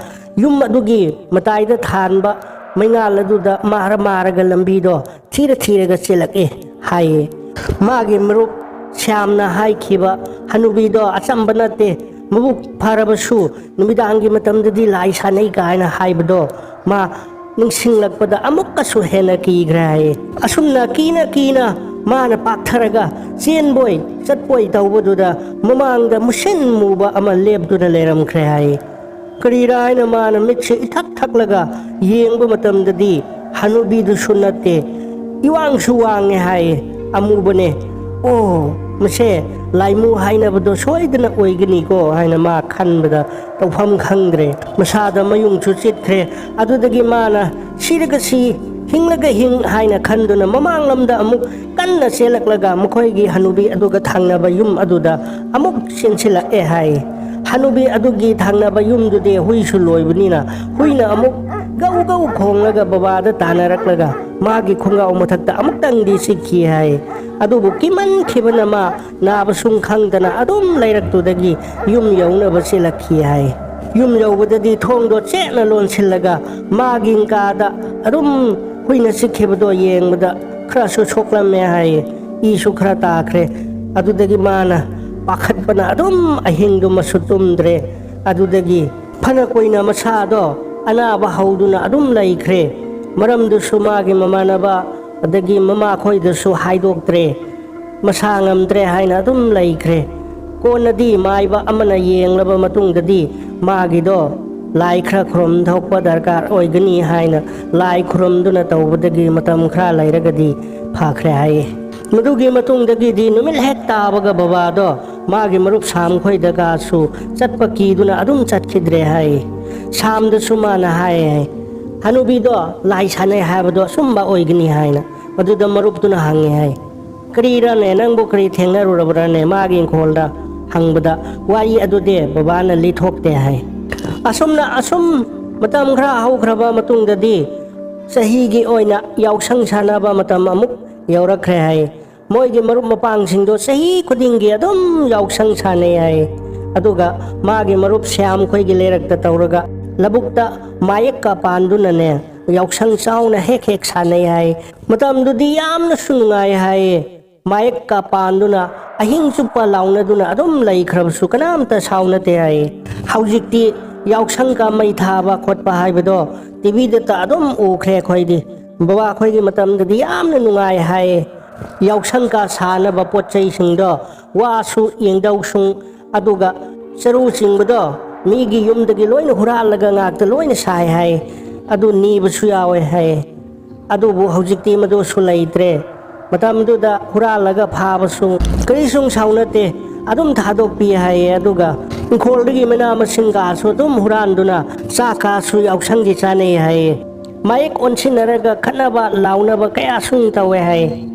ꯌꯨꯝ ꯑꯗꯨꯒꯤ ꯃꯇꯥꯏꯗ ꯊꯥꯟꯕ ꯃꯩꯉꯥꯜ ꯑꯗꯨꯗ ꯃꯥꯔ ꯃꯥꯔꯒ ꯂꯝꯕꯤꯗꯣ ꯊꯤꯔ ꯊꯤꯔꯒ ꯆꯦꯜꯂꯛꯑꯦ ꯍꯥꯏꯌꯦ꯫ ꯃꯥꯒꯤ ꯃꯔꯨꯞ ꯁ꯭ꯌꯥꯝꯅ ꯍꯥꯏꯈꯤꯕ ꯍꯅꯨꯕꯤꯗꯣ ꯑꯆꯝꯕ ꯅꯠꯇꯦ, ꯃꯕꯨꯛ ꯐꯔꯕꯁꯨ ꯅꯨꯃꯤꯗꯥꯡꯒꯤ ꯃꯇꯝꯗꯗꯤ ꯂꯥꯏ ꯁꯥꯟꯅꯩ ꯀꯥꯏꯅ ꯍꯥꯏꯕꯗꯣ ꯃꯥ ꯅꯤꯡꯁꯤꯡꯂꯛꯄꯗ ꯑꯃꯨꯛꯀꯁꯨ ꯍꯦꯟꯅ ꯀꯤꯈ꯭ꯔꯦ ꯍꯥꯏꯌꯦ꯫ ꯑꯁꯨꯝꯅ ꯀꯤꯅ ꯀꯤꯅ ꯃꯥꯅ ꯄꯥꯛꯊꯔꯒ ꯆꯦꯟꯕꯣꯏ ꯆꯠꯄꯣꯏ ꯇꯧꯕꯗꯨꯗ ꯃꯃꯥꯡꯗ ꯃꯨꯁꯤꯟ ꯃꯨꯕ ꯑꯃ ꯂꯦꯞꯇꯨꯅ ꯂꯩꯔꯝꯈ꯭ꯔꯦ ꯍꯥꯏꯌꯦ꯫ ꯀꯔꯤꯔꯥ ꯍꯥꯏꯅ ꯃꯥꯅ ꯃꯤꯠꯁꯦ ꯏꯊꯛ ꯊꯛꯂꯒ ꯌꯦꯡꯕ ꯃꯇꯝꯗꯗꯤ ꯍꯅꯨꯕꯤꯗꯨꯁꯨ ꯅꯠꯇꯦ, ꯏꯋꯥꯡꯁꯨ ꯋꯥꯡꯉꯦ ꯍꯥꯏꯌꯦ, ꯑꯃꯨꯕꯅꯦ꯫ "ꯑꯣ, ꯃꯁꯦ ꯂꯥꯏꯃꯨ ꯍꯥꯏꯅꯕꯗꯣ ꯁꯣꯏꯗꯅ ꯑꯣꯏꯒꯅꯤꯀꯣ" ꯍꯥꯏꯅ ꯃꯥ ꯈꯟꯕꯗ ꯇꯧꯐꯝ ꯈꯪꯗ꯭ꯔꯦ꯫ ꯃꯁꯥꯗ ꯃꯌꯨꯡꯁꯨ ꯆꯤꯠꯈ꯭ꯔꯦ꯫ ꯑꯗꯨꯗꯒꯤ ꯃꯥꯅ ꯁꯤꯔꯒ ꯁꯤ, ꯍꯤꯡꯂꯒ ꯍꯤꯡ ꯍꯥꯏꯅ ꯈꯟꯗꯨꯅ ꯃꯃꯥꯡꯂꯣꯝꯗ ꯑꯃꯨꯛ ꯀꯟꯅ ꯆꯦꯜꯂꯛꯂꯒ ꯃꯈꯣꯏꯒꯤ ꯍꯅꯨꯕꯤ ꯑꯗꯨꯒ ꯊꯪꯅꯕ ꯌꯨꯝ ꯑꯗꯨꯗ ꯑꯃꯨꯛ ꯆꯦꯟꯁꯤꯜꯂꯛꯑꯦ ꯍꯥꯏ꯫ ꯍꯅꯨꯕꯤ ꯑꯗꯨꯒꯤ ꯊꯪꯅꯕ ꯌꯨꯝꯗꯨꯗꯤ ꯍꯨꯏꯁꯨ ꯂꯣꯏꯕꯅꯤꯅ ꯍꯨꯏꯅ ꯑꯃꯨꯛ ꯒꯧ ꯒꯧ ꯈꯣꯡꯂꯒ ꯕꯕꯥꯗ ꯇꯥꯟꯅꯔꯛꯂꯒ ꯃꯥꯒꯤ ꯈꯣꯡꯒ꯭ꯔꯥꯎ ꯃꯊꯛꯇ ꯑꯃꯨꯛꯇꯪꯗꯤ ꯆꯤꯛꯈꯤ ꯍꯥꯏ꯫ ꯑꯗꯨꯕꯨ ꯀꯤꯃꯟꯈꯤꯕꯅ ꯃꯥ ꯅꯥꯕ ꯁꯨꯝ ꯈꯪꯗꯅ ꯑꯗꯨꯝ ꯂꯩꯔꯛꯇꯨꯗꯒꯤ ꯌꯨꯝ ꯌꯧꯅꯕ ꯆꯦꯜꯂꯛꯈꯤ ꯍꯥꯏ꯫ ꯌꯨꯝ ꯌꯧꯕꯗꯗꯤ ꯊꯣꯡꯗꯣ ꯆꯦꯠꯅ ꯂꯣꯟꯁꯤꯜꯂꯒ ꯃꯥꯒꯤ ꯀꯥꯗ ꯑꯗꯨꯝ ꯍꯨꯏꯅ ꯆꯤꯛꯈꯤꯕꯗꯣ ꯌꯦꯡꯕꯗ ꯈꯔꯁꯨ ꯁꯣꯛꯂꯝꯃꯦ ꯍꯥꯏꯌꯦ꯫ ꯏꯁꯨ ꯈꯔ ꯇꯥꯈ꯭ꯔꯦ꯫ ꯑꯗꯨꯗꯒꯤ ꯃꯥꯅ ꯄꯥꯈꯠꯄꯅ ꯑꯗꯨꯝ ꯑꯍꯤꯡꯗꯨꯃꯁꯨ ꯇꯨꯝꯗ꯭ꯔꯦ꯫ ꯑꯗꯨꯗꯒꯤ ꯐꯅ ꯀꯨꯏꯅ ꯃꯁꯥꯗꯣ ꯑꯅꯥꯕ ꯍꯧꯗꯨꯅ ꯑꯗꯨꯝ ꯂꯩꯈ꯭ꯔꯦ꯫ ꯃꯔꯝꯗꯨꯁꯨ ꯃꯥꯒꯤ ꯃꯃꯥꯟꯅꯕ ꯑꯗꯒꯤ ꯃꯃꯥꯈꯣꯏꯗꯁꯨ ꯍꯥꯏꯗꯣꯛꯇ꯭ꯔꯦ꯫ ꯃꯁꯥ ꯉꯝꯗ꯭ꯔꯦ ꯍꯥꯏꯅ ꯑꯗꯨꯝ ꯂꯩꯈ꯭ꯔꯦ꯫ ꯀꯣꯟꯅꯗꯤ ꯃꯥꯏꯕ ꯑꯃꯅ ꯌꯦꯡꯂꯕ ꯃꯇꯨꯡꯗꯗꯤ ꯃꯥꯒꯤꯗꯣ ꯂꯥꯏ ꯈꯔ ꯈꯨꯔꯨꯝ ꯊꯣꯛꯄ ꯗꯔꯀꯥꯔ ꯑꯣꯏꯒꯅꯤ ꯍꯥꯏꯅ ꯂꯥꯏ ꯈꯨꯔꯨꯝꯗꯨꯅ ꯇꯧꯕꯗꯒꯤ ꯃꯇꯝ ꯈꯔ ꯂꯩꯔꯒꯗꯤ ꯐꯈ꯭ꯔꯦ ꯍꯥꯏꯌꯦ꯫ ꯃꯗꯨꯒꯤ ꯃꯇꯨꯡꯗꯒꯤꯗꯤ ꯅꯨꯃꯤꯠ ꯍꯦꯛ ꯇꯥꯕꯒ ꯕꯕꯥꯗꯣ ꯃꯥꯒꯤ ꯃꯔꯨꯞ ꯁꯥꯝ ꯈꯣꯏꯗꯒꯁꯨ ꯆꯠꯄ ꯀꯤꯗꯨꯅ ꯑꯗꯨꯝ ꯆꯠꯈꯤꯗ꯭ꯔꯦ ꯍꯥꯏꯌꯦ꯫ ꯁꯥꯝꯗꯁꯨ ꯃꯥꯅ ꯍꯥꯏꯌꯦ ꯍꯥꯏ, "ꯍꯅꯨꯕꯤꯗꯣ ꯂꯥꯏ ꯁꯥꯟꯅꯩ ꯍꯥꯏꯕꯗꯣ ꯑꯆꯨꯝꯕ ꯑꯣꯏꯒꯅꯤ" ꯍꯥꯏꯅ꯫ ꯑꯗꯨꯗ ꯃꯔꯨꯞꯇꯨꯅ ꯍꯪꯉꯦ ꯍꯥꯏ, "ꯀꯔꯤꯔꯅꯦ, ꯅꯪꯕꯨ ꯀꯔꯤ ꯊꯦꯡꯅꯔꯨꯔꯕ꯭ꯔꯅꯦ ꯃꯥꯒꯤ ꯏꯪꯈꯣꯜꯗ?" ꯍꯪꯕꯗ, "ꯋꯥꯔꯤ ꯑꯗꯨꯗꯤ ꯕꯕꯥꯅ ꯂꯤꯊꯣꯛꯇꯦ" ꯍꯥꯏ꯫ ꯑꯁꯨꯝꯅ ꯑꯁꯨꯝ ꯃꯇꯝ ꯈꯔ ꯍꯧꯈ꯭ꯔꯕ ꯃꯇꯨꯡꯗꯗꯤ ꯆꯍꯤꯒꯤ ꯑꯣꯏꯅ ꯌꯥꯎꯁꯪ ꯁꯥꯟꯅꯕ ꯃꯇꯝ ꯑꯃꯨꯛ ꯌꯧꯔꯛꯈ꯭ꯔꯦ ꯍꯥꯏ꯫ ꯃꯣꯏꯒꯤ ꯃꯔꯨꯞ ꯃꯄꯥꯡꯁꯤꯡꯗꯣ ꯆꯍꯤ ꯈꯨꯗꯤꯡꯒꯤ ꯑꯗꯨꯝ ꯌꯥꯎꯁꯪ ꯁꯥꯟꯅꯩ ꯍꯥꯏ꯫ ꯑꯗꯨꯒ ꯃꯥꯒꯤ ꯃꯔꯨꯞ ꯁ꯭ꯌꯥꯝ ꯈꯣꯏꯒꯤ ꯂꯩꯔꯛꯇ ꯇꯧꯔꯒ ꯂꯧꯕꯨꯛꯇ ꯃꯥꯌꯦꯛꯀ ꯄꯥꯟꯗꯨꯅꯅꯦ ꯌꯥꯎꯁꯪ ꯆꯥꯎꯅ ꯍꯦꯛ ꯍꯦꯛ ꯁꯥꯟꯅꯩ ꯍꯥꯏ꯫ ꯃꯇꯝꯗꯨꯗꯤ ꯌꯥꯝꯅꯁꯨ ꯅꯨꯡꯉꯥꯏ ꯍꯥꯏꯌꯦ꯫ ꯃꯥꯌꯦꯛꯀ ꯄꯥꯟꯗꯨꯅ ꯑꯍꯤꯡ ꯆꯨꯞꯄ ꯂꯥꯎꯅꯗꯨꯅ ꯑꯗꯨꯝ ꯂꯩꯈ꯭ꯔꯕꯁꯨ ꯀꯅꯥꯝꯇ ꯁꯥꯎꯅꯗꯦ ꯍꯥꯏꯌꯦ꯫ ꯍꯧꯖꯤꯛꯇꯤ ꯌꯥꯎꯁꯪꯒ ꯃꯩ ꯊꯥꯕ ꯈꯣꯠꯄ ꯍꯥꯏꯕꯗꯣ ꯇꯤꯚꯤꯗꯇ ꯑꯗꯨꯝ ꯎꯈ꯭ꯔꯦ ꯑꯩꯈꯣꯏꯗꯤ꯫ ꯕꯕꯥ ꯑꯩꯈꯣꯏꯒꯤ ꯃꯇꯝꯗꯗꯤ ꯌꯥꯝꯅ ꯅꯨꯡꯉꯥꯏ ꯍꯥꯏꯌꯦ꯫ ꯌꯥꯎꯁꯪꯒ ꯁꯥꯅꯕ ꯄꯣꯠ ꯆꯩꯁꯤꯡꯗꯣ, ꯋꯥꯁꯨ, ꯌꯦꯡꯗꯧꯁꯨꯡ, ꯑꯗꯨꯒ ꯆꯔꯨ ꯆꯤꯡꯕꯗꯣ ꯃꯤꯒꯤ ꯌꯨꯝꯗꯒꯤ ꯂꯣꯏꯅ ꯍꯨꯔꯥꯜꯂꯒ ꯉꯥꯛꯇ ꯂꯣꯏꯅ ꯁꯥꯏ ꯍꯥꯏ꯫ ꯑꯗꯨ ꯅꯤꯕꯁꯨ ꯌꯥꯎꯋꯦ ꯍꯥꯏ꯫ ꯑꯗꯨꯕꯨ ꯍꯧꯖꯤꯛꯇꯤ ꯃꯗꯨꯁꯨ ꯂꯩꯇ꯭ꯔꯦ꯫ ꯃꯇꯝꯗꯨꯗ ꯍꯨꯔꯥꯜꯂꯒ ꯐꯥꯕꯁꯨ ꯀꯔꯤꯁꯨ ꯁꯥꯎꯅꯠꯇꯦ꯫ ꯑꯗꯨꯝ ꯊꯥꯗꯣꯛꯄꯤ ꯍꯥꯏꯌꯦ꯫ ꯑꯗꯨꯒ ꯏꯪꯈꯣꯜꯗꯒꯤ ꯃꯅꯥ ꯃꯁꯤꯡ ꯀꯥꯁꯨ ꯑꯗꯨꯝ ꯍꯨꯔꯥꯟꯗꯨꯅ ꯆꯥꯛ ꯀꯥꯁꯨ ꯌꯥꯎꯁꯪꯒꯤ ꯆꯥꯅꯩ ꯍꯥꯏꯌꯦ꯫ ꯃꯥꯌꯦꯛ ꯑꯣꯟꯁꯤꯟꯅꯔꯒ ꯈꯠꯅꯕ ꯂꯥꯎꯅꯕ ꯀꯌꯥꯁꯨ ꯇꯧꯋꯦ ꯍꯥꯏ꯫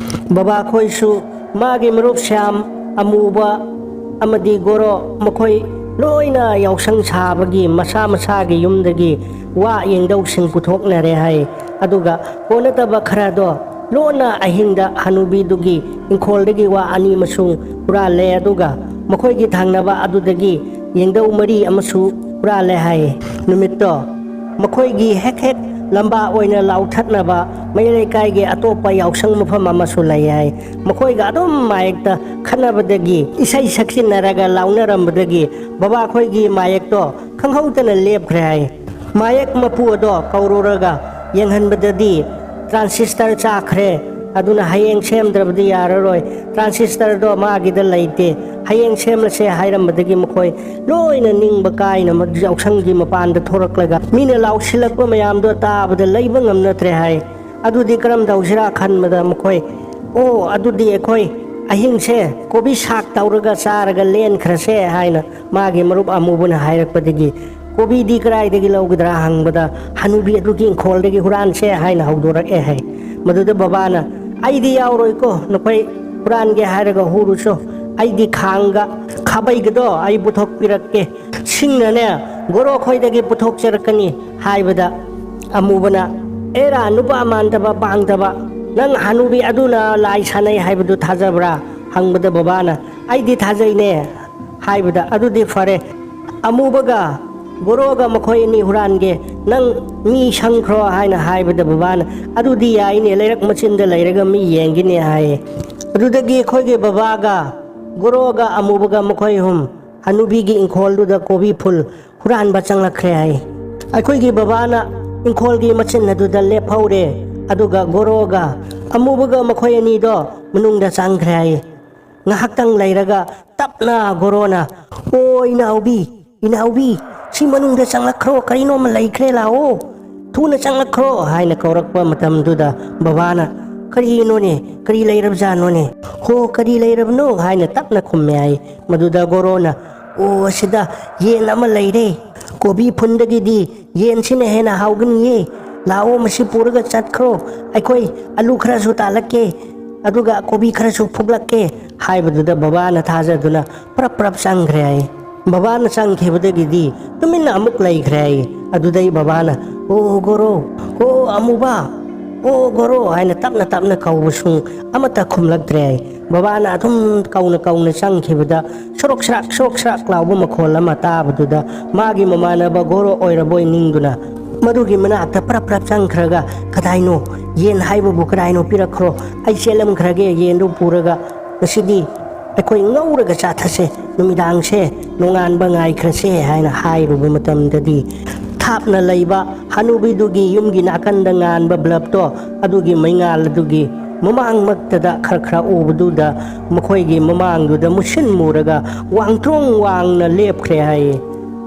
ꯕꯕꯥ ꯈꯣꯏꯁꯨ ꯃꯥꯒꯤ ꯃꯔꯨꯞ ꯁ꯭ꯌꯥꯝ, ꯑꯃꯨꯕ ꯑꯃꯗꯤ ꯒꯣꯔꯣ ꯃꯈꯣꯏ ꯂꯣꯏꯅ ꯌꯥꯎꯁꯪ ꯁꯥꯕꯒꯤ ꯃꯁꯥ ꯃꯁꯥꯒꯤ ꯌꯨꯝꯗꯒꯤ ꯋꯥ ꯌꯦꯡꯗꯧꯁꯤꯡ ꯄꯨꯊꯣꯛꯅꯔꯦ ꯍꯥꯏ꯫ ꯑꯗꯨꯒ ꯀꯣꯟꯅꯗꯕ ꯈꯔꯗꯣ ꯂꯣꯟꯅ ꯑꯍꯤꯡꯗ ꯍꯅꯨꯕꯤꯗꯨꯒꯤ ꯏꯪꯈꯣꯜꯗꯒꯤ ꯋꯥ ꯑꯅꯤ ꯑꯃꯁꯨ ꯍꯨꯔꯥꯜꯂꯦ꯫ ꯑꯗꯨꯒ ꯃꯈꯣꯏꯒꯤ ꯊꯪꯅꯕ ꯑꯗꯨꯗꯒꯤ ꯌꯦꯡꯗꯧ ꯃꯔꯤ ꯑꯃꯁꯨ ꯍꯨꯔꯥꯜꯂꯦ ꯍꯥꯏ꯫ ꯅꯨꯃꯤꯠꯇꯣ ꯃꯈꯣꯏꯒꯤ ꯍꯦꯛ ꯍꯦꯛ ꯂꯝꯕꯥ ꯑꯣꯏꯅ ꯂꯥꯎꯊꯠꯅꯕ ꯃꯌꯥꯏ ꯂꯩꯀꯥꯏꯒꯤ ꯑꯇꯣꯞꯄ ꯌꯥꯎꯁꯪ ꯃꯐꯝ ꯑꯃꯁꯨ ꯂꯩ ꯍꯥꯏ꯫ ꯃꯈꯣꯏꯒ ꯑꯗꯨꯝ ꯃꯥꯌꯦꯛꯇ ꯈꯠꯅꯕꯗꯒꯤ, ꯏꯁꯩ ꯁꯛꯆꯤꯟꯅꯔꯒ ꯂꯥꯎꯅꯔꯝꯕꯗꯒꯤ ꯕꯕꯥ ꯑꯩꯈꯣꯏꯒꯤ ꯃꯥꯌꯦꯛꯇꯣ ꯈꯪꯍꯧꯗꯅ ꯂꯦꯞꯈ꯭ꯔꯦ ꯍꯥꯏ꯫ ꯃꯥꯌꯦꯛ ꯃꯄꯨ ꯑꯗꯣ ꯀꯧꯔꯨꯔꯒ ꯌꯦꯡꯍꯟꯕꯗꯗꯤ ꯇ꯭ꯔꯥꯟꯁꯤꯁꯇꯔ ꯆꯥꯈ꯭ꯔꯦ, ꯑꯗꯨꯅ ꯍꯌꯦꯡ ꯁꯦꯝꯗ꯭ꯔꯕꯗꯤ ꯌꯥꯔꯔꯣꯏ, ꯇ꯭ꯔꯥꯟꯁꯤꯁꯇꯔꯗꯣ ꯃꯥꯒꯤꯗ ꯂꯩꯇꯦ, ꯍꯌꯦꯡ ꯁꯦꯝꯂꯁꯦ ꯍꯥꯏꯔꯝꯕꯗꯒꯤ ꯃꯈꯣꯏ ꯂꯣꯏꯅ ꯅꯤꯡꯕ ꯀꯥꯏꯅ ꯌꯥꯎꯁꯪꯒꯤ ꯃꯄꯥꯟꯗ ꯊꯣꯔꯛꯂꯒ ꯃꯤꯅ ꯂꯥꯎꯁꯤꯜꯂꯛꯄ ꯃꯌꯥꯝꯗꯣ ꯇꯥꯕꯗ ꯂꯩꯕ ꯉꯝꯅꯗ꯭ꯔꯦ ꯍꯥꯏ꯫ ꯑꯗꯨꯗꯤ ꯀꯔꯝ ꯇꯧꯁꯤꯔꯥ ꯈꯟꯕꯗ ꯃꯈꯣꯏ, "ꯑꯣ, ꯑꯗꯨꯗꯤ ꯑꯩꯈꯣꯏ ꯑꯍꯤꯡꯁꯦ ꯀꯣꯕꯤ ꯁꯥꯛ ꯇꯧꯔꯒ ꯆꯥꯔꯒ ꯂꯦꯟꯈ꯭ꯔꯁꯦ" ꯍꯥꯏꯅ ꯃꯥꯒꯤ ꯃꯔꯨꯞ ꯑꯃꯨꯕꯅ ꯍꯥꯏꯔꯛꯄꯗꯒꯤ, "ꯀꯣꯕꯤꯗꯤ ꯀꯗꯥꯏꯗꯒꯤ ꯂꯧꯒꯗ꯭ꯔꯥ?" ꯍꯪꯕꯗ, "ꯍꯅꯨꯕꯤ ꯑꯗꯨꯒꯤ ꯏꯪꯈꯣꯜꯗꯒꯤ ꯍꯨꯔꯥꯟꯁꯦ" ꯍꯥꯏꯅ ꯍꯧꯗꯣꯔꯛꯑꯦ ꯍꯥꯏ꯫ ꯃꯗꯨꯗ ꯕꯕꯥꯅ, "ꯑꯩꯗꯤ ꯌꯥꯎꯔꯣꯏꯀꯣ, ꯅꯈꯣꯏ ꯍꯨꯔꯥꯟꯒꯦ ꯍꯥꯏꯔꯒ ꯍꯨꯔꯨꯁꯨ, ꯑꯩꯗꯤ ꯈꯥꯡꯒ ꯈꯥꯕꯩꯒꯗꯣ ꯑꯩ ꯄꯨꯊꯣꯛꯄꯤꯔꯛꯀꯦ, ꯁꯤꯡꯅꯅꯦ ꯒꯣꯔꯣ ꯈꯣꯏꯗꯒꯤ ꯄꯨꯊꯣꯛꯆꯔꯛꯀꯅꯤ" ꯍꯥꯏꯕꯗ, ꯑꯃꯨꯕꯅ, "ꯑꯦꯔꯥ, ꯅꯨꯄꯥ ꯃꯥꯟꯗꯕ ꯄꯥꯡꯗꯕ, ꯅꯪ ꯍꯅꯨꯕꯤ ꯑꯗꯨꯅ ꯂꯥꯏ ꯁꯥꯟꯅꯩ ꯍꯥꯏꯕꯗꯨ ꯊꯥꯖꯕ꯭ꯔꯥ?" ꯍꯪꯕꯗ ꯕꯕꯥꯅ, "ꯑꯩꯗꯤ ꯊꯥꯖꯩꯅꯦ" ꯍꯥꯏꯕꯗ, "ꯑꯗꯨꯗꯤ ꯐꯔꯦ, ꯑꯃꯨꯕꯒ ꯒꯣꯔꯣꯒ ꯃꯈꯣꯏ ꯑꯅꯤ ꯍꯨꯔꯥꯟꯒꯦ, ꯅꯪ ꯃꯤ ꯁꯪꯈ꯭ꯔꯣ" ꯍꯥꯏꯅ ꯍꯥꯏꯕꯗ ꯕꯕꯥꯅ, "ꯑꯗꯨꯗꯤ ꯌꯥꯏꯅꯦ, ꯂꯩꯔꯛ ꯃꯆꯤꯟꯗ ꯂꯩꯔꯒ ꯃꯤ ꯌꯦꯡꯒꯦꯅꯦ" ꯍꯥꯏꯌꯦ꯫ ꯑꯗꯨꯗꯒꯤ ꯑꯩꯈꯣꯏꯒꯤ ꯕꯕꯥꯒ ꯒꯣꯔꯣꯒ ꯑꯃꯨꯕꯒ ꯃꯈꯣꯏ ꯑꯍꯨꯝ ꯍꯅꯨꯕꯤꯒꯤ ꯏꯪꯈꯣꯜꯗꯨꯗ ꯀꯣꯕꯤ ꯐꯨꯜ ꯍꯨꯔꯥꯟꯕ ꯆꯪꯂꯛꯈ꯭ꯔꯦ ꯍꯥꯏ꯫ ꯑꯩꯈꯣꯏꯒꯤ ꯕꯕꯥꯅ ꯏꯪꯈꯣꯜꯒꯤ ꯃꯆꯤꯟ ꯑꯗꯨꯗ ꯂꯦꯞꯍꯧꯔꯦ, ꯑꯗꯨꯒ ꯒꯣꯔꯣꯒ ꯑꯃꯨꯕꯒ ꯃꯈꯣꯏ ꯑꯅꯤꯗꯣ ꯃꯅꯨꯡꯗ ꯆꯪꯈ꯭ꯔꯦ ꯍꯥꯏ꯫ ꯉꯥꯏꯍꯥꯛꯇꯪ ꯂꯩꯔꯒ ꯇꯞꯅ ꯒꯣꯔꯣꯅ, "ꯑꯣ ꯏꯅꯥꯎꯕꯤ, ꯏꯅꯥꯎꯕꯤ, ꯁꯤ ꯃꯅꯨꯡꯗ ꯆꯪꯂꯛꯈ꯭ꯔꯣ, ꯀꯔꯤꯅꯣꯃ ꯂꯩꯈ꯭ꯔꯦ, ꯂꯥꯛꯑꯣ, ꯊꯨꯅ ꯆꯪꯂꯛꯈ꯭ꯔꯣ" ꯍꯥꯏꯅ ꯀꯧꯔꯛꯄ ꯃꯇꯝꯗꯨꯗ ꯕꯕꯥꯅ, "ꯀꯔꯤꯅꯣꯅꯦ, ꯀꯔꯤ ꯂꯩꯔꯕꯖꯥꯠꯅꯣꯅꯦ?" "ꯍꯣ, ꯀꯔꯤ ꯂꯩꯔꯕꯅꯣ?" ꯍꯥꯏꯅ ꯇꯞꯅ ꯈꯨꯝꯃꯦ ꯍꯥꯏ꯫ ꯃꯗꯨꯗ ꯒꯣꯔꯣꯅ, "ꯑꯣ, ꯑꯁꯤꯗ ꯌꯦꯟ ꯑꯃ ꯂꯩꯔꯦ, ꯀꯣꯕꯤ ꯐꯨꯟꯗꯒꯤꯗꯤ ꯌꯦꯟꯁꯤꯅ ꯍꯦꯟꯅ ꯍꯥꯎꯒꯅꯤꯌꯦ, ꯂꯥꯛꯑꯣ, ꯃꯁꯤ ꯄꯨꯔꯒ ꯆꯠꯈ꯭ꯔꯣ, ꯑꯩꯈꯣꯏ ꯑꯂꯨ ꯈꯔꯁꯨ ꯇꯥꯜꯂꯛꯀꯦ, ꯑꯗꯨꯒ ꯀꯣꯕꯤ ꯈꯔꯁꯨ ꯐꯨꯛꯂꯛꯀꯦ" ꯍꯥꯏꯕꯗꯨꯗ ꯕꯕꯥꯅ ꯊꯥꯖꯗꯨꯅ ꯄ꯭ꯔꯞ ꯄ꯭ꯔꯞ ꯆꯪꯈ꯭ꯔꯦ ꯍꯥꯏ꯫ ꯕꯕꯥꯅ ꯆꯪꯈꯤꯕꯗꯒꯤꯗꯤ ꯇꯨꯃꯤꯟꯅ ꯑꯃꯨꯛ ꯂꯩꯈ꯭ꯔꯦ ꯍꯥꯏ꯫ ꯑꯗꯨꯗꯩ ꯕꯕꯥꯅ, "ꯑꯣ ꯒꯣꯔꯣ, ꯑꯣ ꯑꯃꯨꯕ, ꯑꯣ ꯒꯣꯔꯣ" ꯍꯥꯏꯅ ꯇꯞꯅ ꯇꯞꯅ ꯀꯧꯕꯁꯨ ꯑꯃꯠꯇ ꯈꯨꯝꯂꯛꯇ꯭ꯔꯦ ꯍꯥꯏ꯫ ꯕꯕꯥꯅ ꯑꯗꯨꯝ ꯀꯧꯅ ꯀꯧꯅ ꯆꯪꯈꯤꯕꯗ ꯁꯣꯔꯣꯛ ꯁꯔꯥꯛ, ꯁꯣꯔꯣꯛ ꯁꯔꯥꯛ ꯂꯥꯎꯕ ꯃꯈꯣꯜ ꯑꯃ ꯇꯥꯕꯗꯨꯗ ꯃꯥꯒꯤ ꯃꯃꯥꯟꯅꯕ ꯒꯣꯔꯣ ꯑꯣꯏꯔꯕꯣꯏ ꯅꯤꯡꯗꯨꯅ ꯑꯗꯨꯒꯤ ꯃꯅꯥꯛꯇ ꯄ꯭ꯔꯞ ꯄ꯭ꯔꯞ ꯆꯪꯈ꯭ꯔꯒ, "ꯀꯗꯥꯏꯅꯣ? ꯌꯦꯟ ꯍꯥꯏꯕꯕꯨ ꯀꯗꯥꯏꯅꯣ? ꯄꯤꯔꯛꯈ꯭ꯔꯣ, ꯑꯩ ꯆꯦꯜꯂꯝꯈ꯭ꯔꯒꯦ ꯌꯦꯟꯗꯨ ꯄꯨꯔꯒ꯫ ꯉꯁꯤꯗꯤ ꯑꯩꯈꯣꯏ ꯉꯧꯔꯒ ꯆꯥꯊꯁꯦ, ꯅꯨꯃꯤꯗꯥꯡꯁꯦ ꯅꯣꯡꯉꯥꯟꯕ ꯉꯥꯏꯈ꯭ꯔꯁꯦ" ꯍꯥꯏꯅ ꯍꯥꯏꯔꯨꯕ ꯃꯇꯝꯗꯗꯤ, ꯊꯥꯞꯅ ꯂꯩꯕ ꯍꯅꯨꯕꯤꯗꯨꯒꯤ ꯌꯨꯝꯒꯤ ꯅꯥꯀꯟꯗ ꯉꯥꯟꯕ ꯕ꯭ꯂꯕꯇꯣ, ꯑꯗꯨꯒꯤ ꯃꯩꯉꯥꯜ ꯑꯗꯨꯒꯤ ꯃꯃꯥꯡꯃꯛꯇꯗ ꯈꯔ ꯈꯔ ꯎꯕꯗꯨꯗ, ꯃꯈꯣꯏꯒꯤ ꯃꯃꯥꯡꯗꯨꯗ ꯃꯨꯁꯤꯟ ꯃꯨꯔꯒ ꯋꯥꯡꯇ꯭ꯔꯣꯡ ꯋꯥꯡꯅ ꯂꯦꯞꯈ꯭ꯔꯦ ꯍꯥꯏꯌꯦ꯫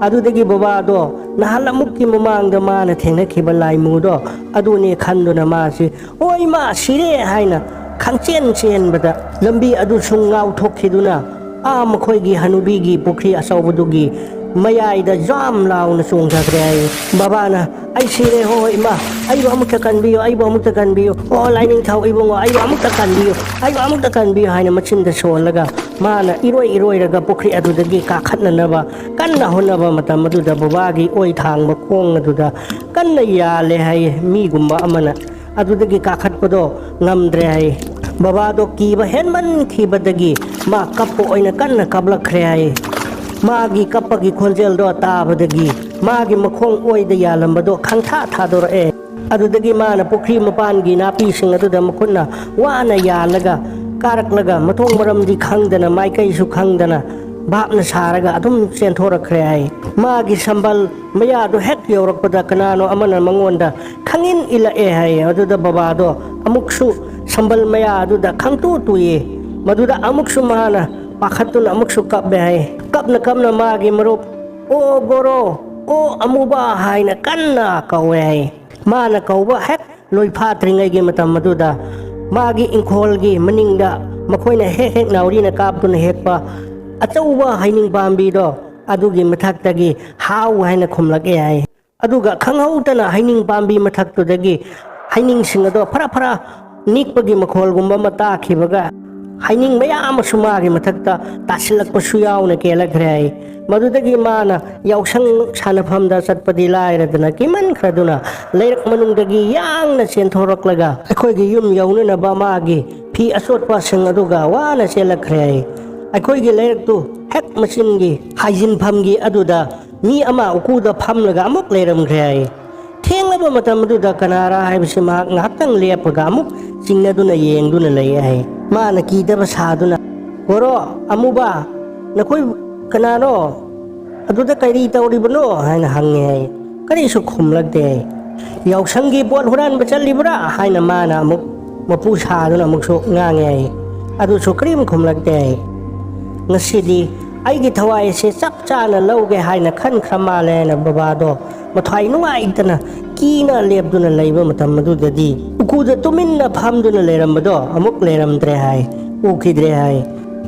ꯑꯗꯨꯗꯒꯤ ꯕꯕꯥꯗꯣ ꯅꯍꯥꯟ ꯑꯃꯨꯛꯀꯤ ꯃꯃꯥꯡꯗ ꯃꯥꯅ ꯊꯦꯡꯅꯈꯤꯕ ꯂꯥꯏꯃꯨꯗꯣ ꯑꯗꯨꯅꯦ ꯈꯟꯗꯨꯅ ꯃꯥꯁꯤ, "ꯑꯣ ꯏꯃꯥ, ꯁꯤꯔꯦ!" ꯍꯥꯏꯅ ꯈꯪꯆꯦꯟ ꯆꯦꯟꯕꯗ, ꯂꯝꯕꯤ ꯑꯗꯨꯁꯨ ꯉꯥꯎꯊꯣꯛꯈꯤꯗꯨꯅ, ꯑꯥ ꯃꯈꯣꯏꯒꯤ ꯍꯅꯨꯕꯤꯒꯤ ꯄꯨꯈ꯭ꯔꯤ ꯑꯆꯧꯕꯗꯨꯒꯤ ꯃꯌꯥꯏꯗ ꯖꯥꯝ ꯂꯥꯎꯅ ꯆꯣꯡꯊꯈ꯭ꯔꯦ ꯍꯥꯏꯌꯦ꯫ ꯕꯕꯥꯅ, "ꯑꯩ ꯁꯤꯔꯦ, ꯍꯣ ꯍꯣ ꯏꯃꯥ, ꯑꯩꯕꯨ ꯑꯃꯨꯛꯇ ꯀꯟꯕꯤꯌꯨ, ꯑꯩꯕꯨ ꯑꯃꯨꯛꯇ ꯀꯟꯕꯤꯌꯨ, ꯑꯣ ꯂꯥꯏꯅꯤꯡꯊꯧ ꯏꯕꯨꯡꯉꯣ, ꯑꯩꯕꯨ ꯑꯃꯨꯛꯇ ꯀꯟꯕꯤꯌꯨ, ꯑꯩꯕꯨ ꯑꯃꯨꯛꯇ ꯀꯟꯕꯤꯌꯨ" ꯍꯥꯏꯅ ꯃꯆꯤꯟꯗ ꯁꯣꯜꯂꯒ, ꯃꯥꯅ ꯏꯔꯣꯏ ꯏꯔꯣꯏꯔꯒ ꯄꯨꯈ꯭ꯔꯤ ꯑꯗꯨꯗꯒꯤ ꯀꯥꯈꯠꯅꯅꯕ ꯀꯟꯅ ꯍꯣꯠꯅꯕ ꯃꯇꯝ ꯑꯗꯨꯗ, ꯕꯕꯥꯒꯤ ꯑꯣꯏ ꯊꯥꯡꯕ ꯈꯣꯡ ꯑꯗꯨꯗ ꯀꯟꯅ ꯌꯥꯜꯂꯦ ꯍꯥꯏꯌꯦ ꯃꯤꯒꯨꯝꯕ ꯑꯃꯅ꯫ ꯑꯗꯨꯗꯒꯤ ꯀꯥꯈꯠꯄꯗꯣ ꯉꯝꯗ꯭ꯔꯦ ꯍꯥꯏꯌꯦ꯫ ꯕꯕꯥꯗꯣ ꯀꯤꯕ ꯍꯦꯟꯃꯟꯈꯤꯕꯗꯒꯤ ꯃꯥ ꯀꯞꯄ ꯑꯣꯏꯅ ꯀꯟꯅ ꯀꯞꯂꯛꯈ꯭ꯔꯦ ꯍꯥꯏꯌꯦ꯫ ꯃꯥꯒꯤ ꯀꯞꯄꯒꯤ ꯈꯣꯟꯖꯦꯜꯗꯣ ꯇꯥꯕꯗꯒꯤ ꯃꯥꯒꯤ ꯃꯈꯣꯡ ꯑꯣꯏꯗ ꯌꯥꯜꯂꯝꯕꯗꯣ ꯈꯪꯊꯥ ꯊꯥꯗꯣꯔꯛꯑꯦ꯫ ꯑꯗꯨꯗꯒꯤ ꯃꯥꯅ ꯄꯨꯈ꯭ꯔꯤ ꯃꯄꯥꯟꯒꯤ ꯅꯥꯄꯤꯁꯤꯡ ꯑꯗꯨꯗ ꯃꯈꯨꯠꯅ ꯋꯥꯅ ꯌꯥꯜꯂꯒ ꯀꯥꯔꯛꯂꯒ, ꯃꯊꯣꯡ ꯃꯔꯝꯗꯤ ꯈꯪꯗꯅ, ꯃꯥꯏꯀꯩꯁꯨ ꯈꯪꯗꯅ, ꯚꯥꯞꯅ ꯁꯥꯔꯒ ꯑꯗꯨꯝ ꯆꯦꯟꯊꯣꯔꯛꯈ꯭ꯔꯦ ꯍꯥꯏ꯫ ꯃꯥꯒꯤ ꯁꯝꯕꯜ ꯃꯌꯥꯗꯨ ꯍꯦꯛ ꯌꯧꯔꯛꯄꯗ ꯀꯅꯥꯅꯣ ꯑꯃꯅ ꯃꯉꯣꯟꯗ ꯈꯪꯏꯟ ꯏꯜꯂꯛꯑꯦ ꯍꯥꯏ꯫ ꯑꯗꯨꯗ ꯕꯕꯥꯗꯣ ꯑꯃꯨꯛꯁꯨ ꯁꯝꯕꯜ ꯃꯌꯥ ꯑꯗꯨꯗ ꯈꯪꯇꯨ ꯇꯨꯏꯌꯦ꯫ ꯃꯗꯨꯗ ꯑꯃꯨꯛꯁꯨ ꯃꯥꯅ ꯄꯥꯈꯠꯇꯨꯅ ꯑꯃꯨꯛꯁꯨ ꯀꯞꯄꯦ ꯍꯥꯏ꯫ ꯀꯞꯅ ꯀꯞꯅ ꯃꯥꯒꯤ ꯃꯔꯨꯞ, "ꯑꯣ ꯒꯣꯔꯣ, ꯑꯣ ꯑꯃꯨꯕ" ꯍꯥꯏꯅ ꯀꯟꯅ ꯀꯧꯋꯦ ꯍꯥꯏ꯫ ꯃꯥꯅ ꯀꯧꯕ ꯍꯦꯛ ꯂꯣꯏꯐꯥꯠꯇ꯭ꯔꯤꯉꯩꯒꯤ ꯃꯇꯝ ꯑꯗꯨꯗ ꯃꯥꯒꯤ ꯏꯪꯈꯣꯜꯒꯤ ꯃꯅꯤꯡꯗ ꯃꯈꯣꯏꯅ ꯍꯦꯛ ꯍꯦꯛ ꯅꯥꯎꯔꯤꯅ ꯀꯥꯞꯇꯨꯅ ꯍꯦꯛꯄ ꯑꯆꯧꯕ ꯍꯩꯅꯤꯡ ꯄꯥꯝꯕꯤꯗꯣ ꯑꯗꯨꯒꯤ ꯃꯊꯛꯇꯒꯤ "ꯍꯥꯎ" ꯍꯥꯏꯅ ꯈꯨꯝꯂꯛꯑꯦ ꯍꯥꯏ꯫ ꯑꯗꯨꯒ ꯈꯪꯍꯧꯗꯅ ꯍꯩꯅꯤꯡ ꯄꯥꯝꯕꯤ ꯃꯊꯛꯇꯨꯗꯒꯤ ꯍꯩꯅꯤꯡꯁꯤꯡ ꯑꯗꯣ ꯐꯔꯥ ꯐꯔꯥ ꯅꯤꯛꯄꯒꯤ ꯃꯈꯣꯜꯒꯨꯝꯕ ꯑꯃ ꯇꯥꯈꯤꯕꯒ, ꯍꯩꯅꯤꯡ ꯃꯌꯥꯝ ꯑꯃꯁꯨ ꯃꯥꯒꯤ ꯃꯊꯛꯇ ꯇꯥꯁꯤꯜꯂꯛꯄꯁꯨ ꯌꯥꯎꯅ ꯀꯦꯜꯂꯛꯈ꯭ꯔꯦ ꯍꯥꯏ꯫ ꯃꯗꯨꯗꯒꯤ ꯃꯥꯅ ꯌꯥꯎꯁꯪ ꯁꯥꯟꯅꯐꯝꯗ ꯆꯠꯄꯗꯤ ꯂꯥꯏꯔꯗꯅ, ꯀꯤꯃꯟꯈ꯭ꯔꯗꯨꯅ ꯂꯩꯔꯛ ꯃꯅꯨꯡꯗꯒꯤ ꯌꯥꯡꯅ ꯆꯦꯟꯊꯣꯔꯛꯂꯒ ꯑꯩꯈꯣꯏꯒꯤ ꯌꯨꯝ ꯌꯧꯅꯅꯕ ꯃꯥꯒꯤ ꯐꯤ ꯑꯆꯣꯠꯄꯁꯤꯡ ꯑꯗꯨꯒ ꯋꯥꯅ ꯆꯦꯜꯂꯛꯈ꯭ꯔꯦ ꯍꯥꯏ꯫ ꯑꯩꯈꯣꯏꯒꯤ ꯂꯩꯔꯛꯇꯨ ꯍꯦꯛ ꯃꯆꯤꯟꯒꯤ ꯍꯥꯏꯖꯤꯟꯐꯝꯒꯤ ꯑꯗꯨꯗ ꯃꯤ ꯑꯃ ꯎꯀꯨꯗ ꯐꯝꯂꯒ ꯑꯃꯨꯛ ꯂꯩꯔꯝꯈ꯭ꯔꯦ ꯍꯥꯏ꯫ ꯃꯇꯝ ꯑꯗꯨꯗ ꯀꯅꯥꯔꯥ ꯍꯥꯏꯕꯁꯤ ꯃꯍꯥꯛ ꯉꯥꯏꯍꯥꯛꯇꯪ ꯂꯦꯞꯄꯒ ꯑꯃꯨꯛ ꯆꯤꯡꯅꯗꯨꯅ ꯌꯦꯡꯗꯨꯅ ꯂꯩꯌꯦ ꯍꯥꯏ꯫ ꯃꯥꯅ ꯀꯤꯗꯕ ꯁꯥꯗꯨꯅ, "ꯒꯣꯔꯣ ꯑꯃꯨꯕ, ꯅꯈꯣꯏ ꯀꯅꯥꯅꯣ? ꯑꯗꯨꯗ ꯀꯔꯤ ꯇꯧꯔꯤꯕꯅꯣ?" ꯍꯥꯏꯅ ꯍꯪꯉꯦ ꯍꯥꯏ꯫ ꯀꯔꯤꯁꯨ ꯈꯨꯝꯂꯛꯇꯦ ꯍꯥꯏ꯫ "ꯌꯥꯎꯁꯪꯒꯤ ꯄꯣꯠ ꯍꯨꯔꯥꯟꯕ ꯆꯠꯂꯤꯕ꯭ꯔꯥ?" ꯍꯥꯏꯅ ꯃꯥꯅ ꯑꯃꯨꯛ ꯃꯄꯨ ꯁꯥꯗꯨꯅ ꯑꯃꯨꯛꯁꯨ ꯉꯥꯡꯉꯦ ꯍꯥꯏ꯫ ꯑꯗꯨꯁꯨ ꯀꯔꯤꯝ ꯈꯨꯝꯂꯛꯇꯦ ꯍꯥꯏ꯫ "ꯉꯁꯤꯗꯤ ꯑꯩꯒꯤ ꯊꯋꯥꯏ ꯑꯁꯤ ꯆꯞ ꯆꯥꯅ ꯂꯧꯒꯦ ꯍꯥꯏꯅ ꯈꯟꯈ꯭ꯔ ꯃꯥꯜꯂꯦ" ꯍꯥꯏꯅ ꯕꯕꯥꯗꯣ ꯃꯊ꯭ꯋꯥꯏ ꯅꯨꯡꯉꯥꯏꯇꯅ ꯀꯤꯅ ꯂꯦꯞꯇꯨꯅ ꯂꯩꯕ ꯃꯇꯝ ꯑꯗꯨꯗꯗꯤ ꯎꯀꯨꯗ ꯇꯨꯃꯤꯟꯅ ꯐꯝꯗꯨꯅ ꯂꯩꯔꯝꯕꯗꯣ ꯑꯃꯨꯛ ꯂꯩꯔꯝꯗ꯭ꯔꯦ ꯍꯥꯏ, ꯎꯈꯤꯗ꯭ꯔꯦ ꯍꯥꯏ꯫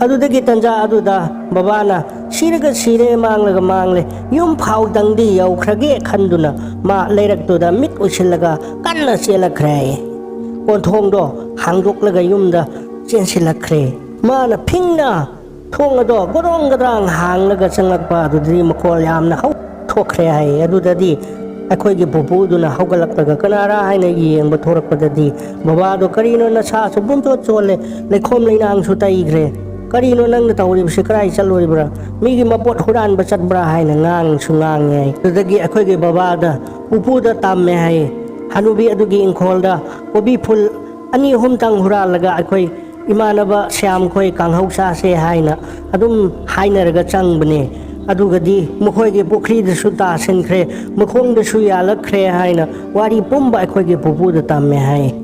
ꯑꯗꯨꯗꯒꯤ ꯇꯟꯖꯥ ꯑꯗꯨꯗ ꯕꯕꯥꯅ "ꯁꯤꯔꯒ ꯁꯤꯔꯦ, ꯃꯥꯡꯂꯒ ꯃꯥꯡꯂꯦ, ꯌꯨꯝ ꯐꯥꯎꯗꯪꯗꯤ ꯌꯧꯈ꯭ꯔꯒꯦ" ꯈꯟꯗꯨꯅ ꯃꯥ ꯂꯩꯔꯛꯇꯨꯗ ꯃꯤꯠ ꯎꯏꯁꯤꯜꯂꯒ ꯀꯟꯅ ꯆꯦꯜꯂꯛꯈ꯭ꯔꯦ ꯍꯥꯏ꯫ ꯀꯣꯟꯊꯣꯡꯗꯣ ꯍꯥꯡꯗꯣꯛꯂꯒ ꯌꯨꯝꯗ ꯆꯦꯟꯁꯤꯜꯂꯛꯈ꯭ꯔꯦ꯫ ꯃꯥꯅ ꯐꯤꯡꯅ ꯊꯣꯡ ꯑꯗꯣ ꯒꯣꯗ꯭ꯔꯣꯡ ꯒꯗ꯭ꯔꯥꯡ ꯍꯥꯡꯂꯒ ꯆꯪꯂꯛꯄ ꯑꯗꯨꯗꯗꯤ ꯃꯈꯣꯜ ꯌꯥꯝꯅ ꯍꯧ ꯊꯣꯛꯈ꯭ꯔꯦ ꯍꯥꯏ꯫ ꯑꯗꯨꯗꯗꯤ ꯑꯩꯈꯣꯏꯒꯤ ꯄꯨꯄꯨꯗꯨꯅ ꯍꯧꯒꯠꯂꯛꯂꯒ ꯀꯅꯥꯔꯥ ꯍꯥꯏꯅ ꯌꯦꯡꯕ ꯊꯣꯔꯛꯄꯗꯗꯤ ꯕꯕꯥꯗꯣ, "ꯀꯔꯤꯅꯣ, ꯅꯁꯥꯁꯨ ꯄꯨꯝꯆꯣꯠ ꯆꯣꯠꯂꯦ, ꯂꯩꯈꯣꯝ ꯂꯩꯅꯥꯡꯁꯨ ꯇꯩꯈ꯭ꯔꯦ, ꯀꯔꯤꯅꯣ ꯅꯪꯅ ꯇꯧꯔꯤꯕꯁꯤ? ꯀꯗꯥꯏ ꯆꯠꯂꯨꯔꯤꯕ꯭ꯔꯥ? ꯃꯤꯒꯤ ꯃꯄꯣꯠ ꯍꯨꯔꯥꯟꯕ ꯆꯠꯄ꯭ꯔꯥ?" ꯍꯥꯏꯅ ꯉꯥꯡꯁꯨ ꯉꯥꯡꯉꯦ ꯍꯥꯏ꯫ ꯑꯗꯨꯗꯒꯤ ꯑꯩꯈꯣꯏꯒꯤ ꯕꯕꯥꯗ ꯄꯨꯄꯨꯗ ꯇꯝꯃꯦ ꯍꯥꯏ꯫ ꯍꯅꯨꯕꯤ ꯑꯗꯨꯒꯤ ꯏꯪꯈꯣꯜꯗ ꯀꯣꯕꯤ ꯐꯨꯜ ꯑꯅꯤ ꯑꯍꯨꯝꯇꯪ ꯍꯨꯔꯥꯜꯂꯒ ꯑꯩꯈꯣꯏ ꯏꯃꯥꯟꯅꯕ ꯁ꯭ꯌꯥꯝ ꯈꯣꯏ ꯀꯥꯡꯍꯧ ꯆꯥꯁꯦ ꯍꯥꯏꯅ ꯑꯗꯨꯝ ꯍꯥꯏꯅꯔꯒ ꯆꯪꯕꯅꯦ꯫ ꯑꯗꯨꯒꯗꯤ ꯃꯈꯣꯏꯒꯤ ꯄꯨꯈ꯭ꯔꯤꯗꯁꯨ ꯇꯥꯁꯤꯟꯈ꯭ꯔꯦ, ꯃꯈꯣꯡꯗꯁꯨ ꯌꯥꯜꯂꯛꯈ꯭ꯔꯦ ꯍꯥꯏꯅ ꯋꯥꯔꯤ ꯄꯨꯝꯕ ꯑꯩꯈꯣꯏꯒꯤ ꯄꯨꯄꯨꯗ ꯇꯝꯃꯦ ꯍꯥꯏ꯫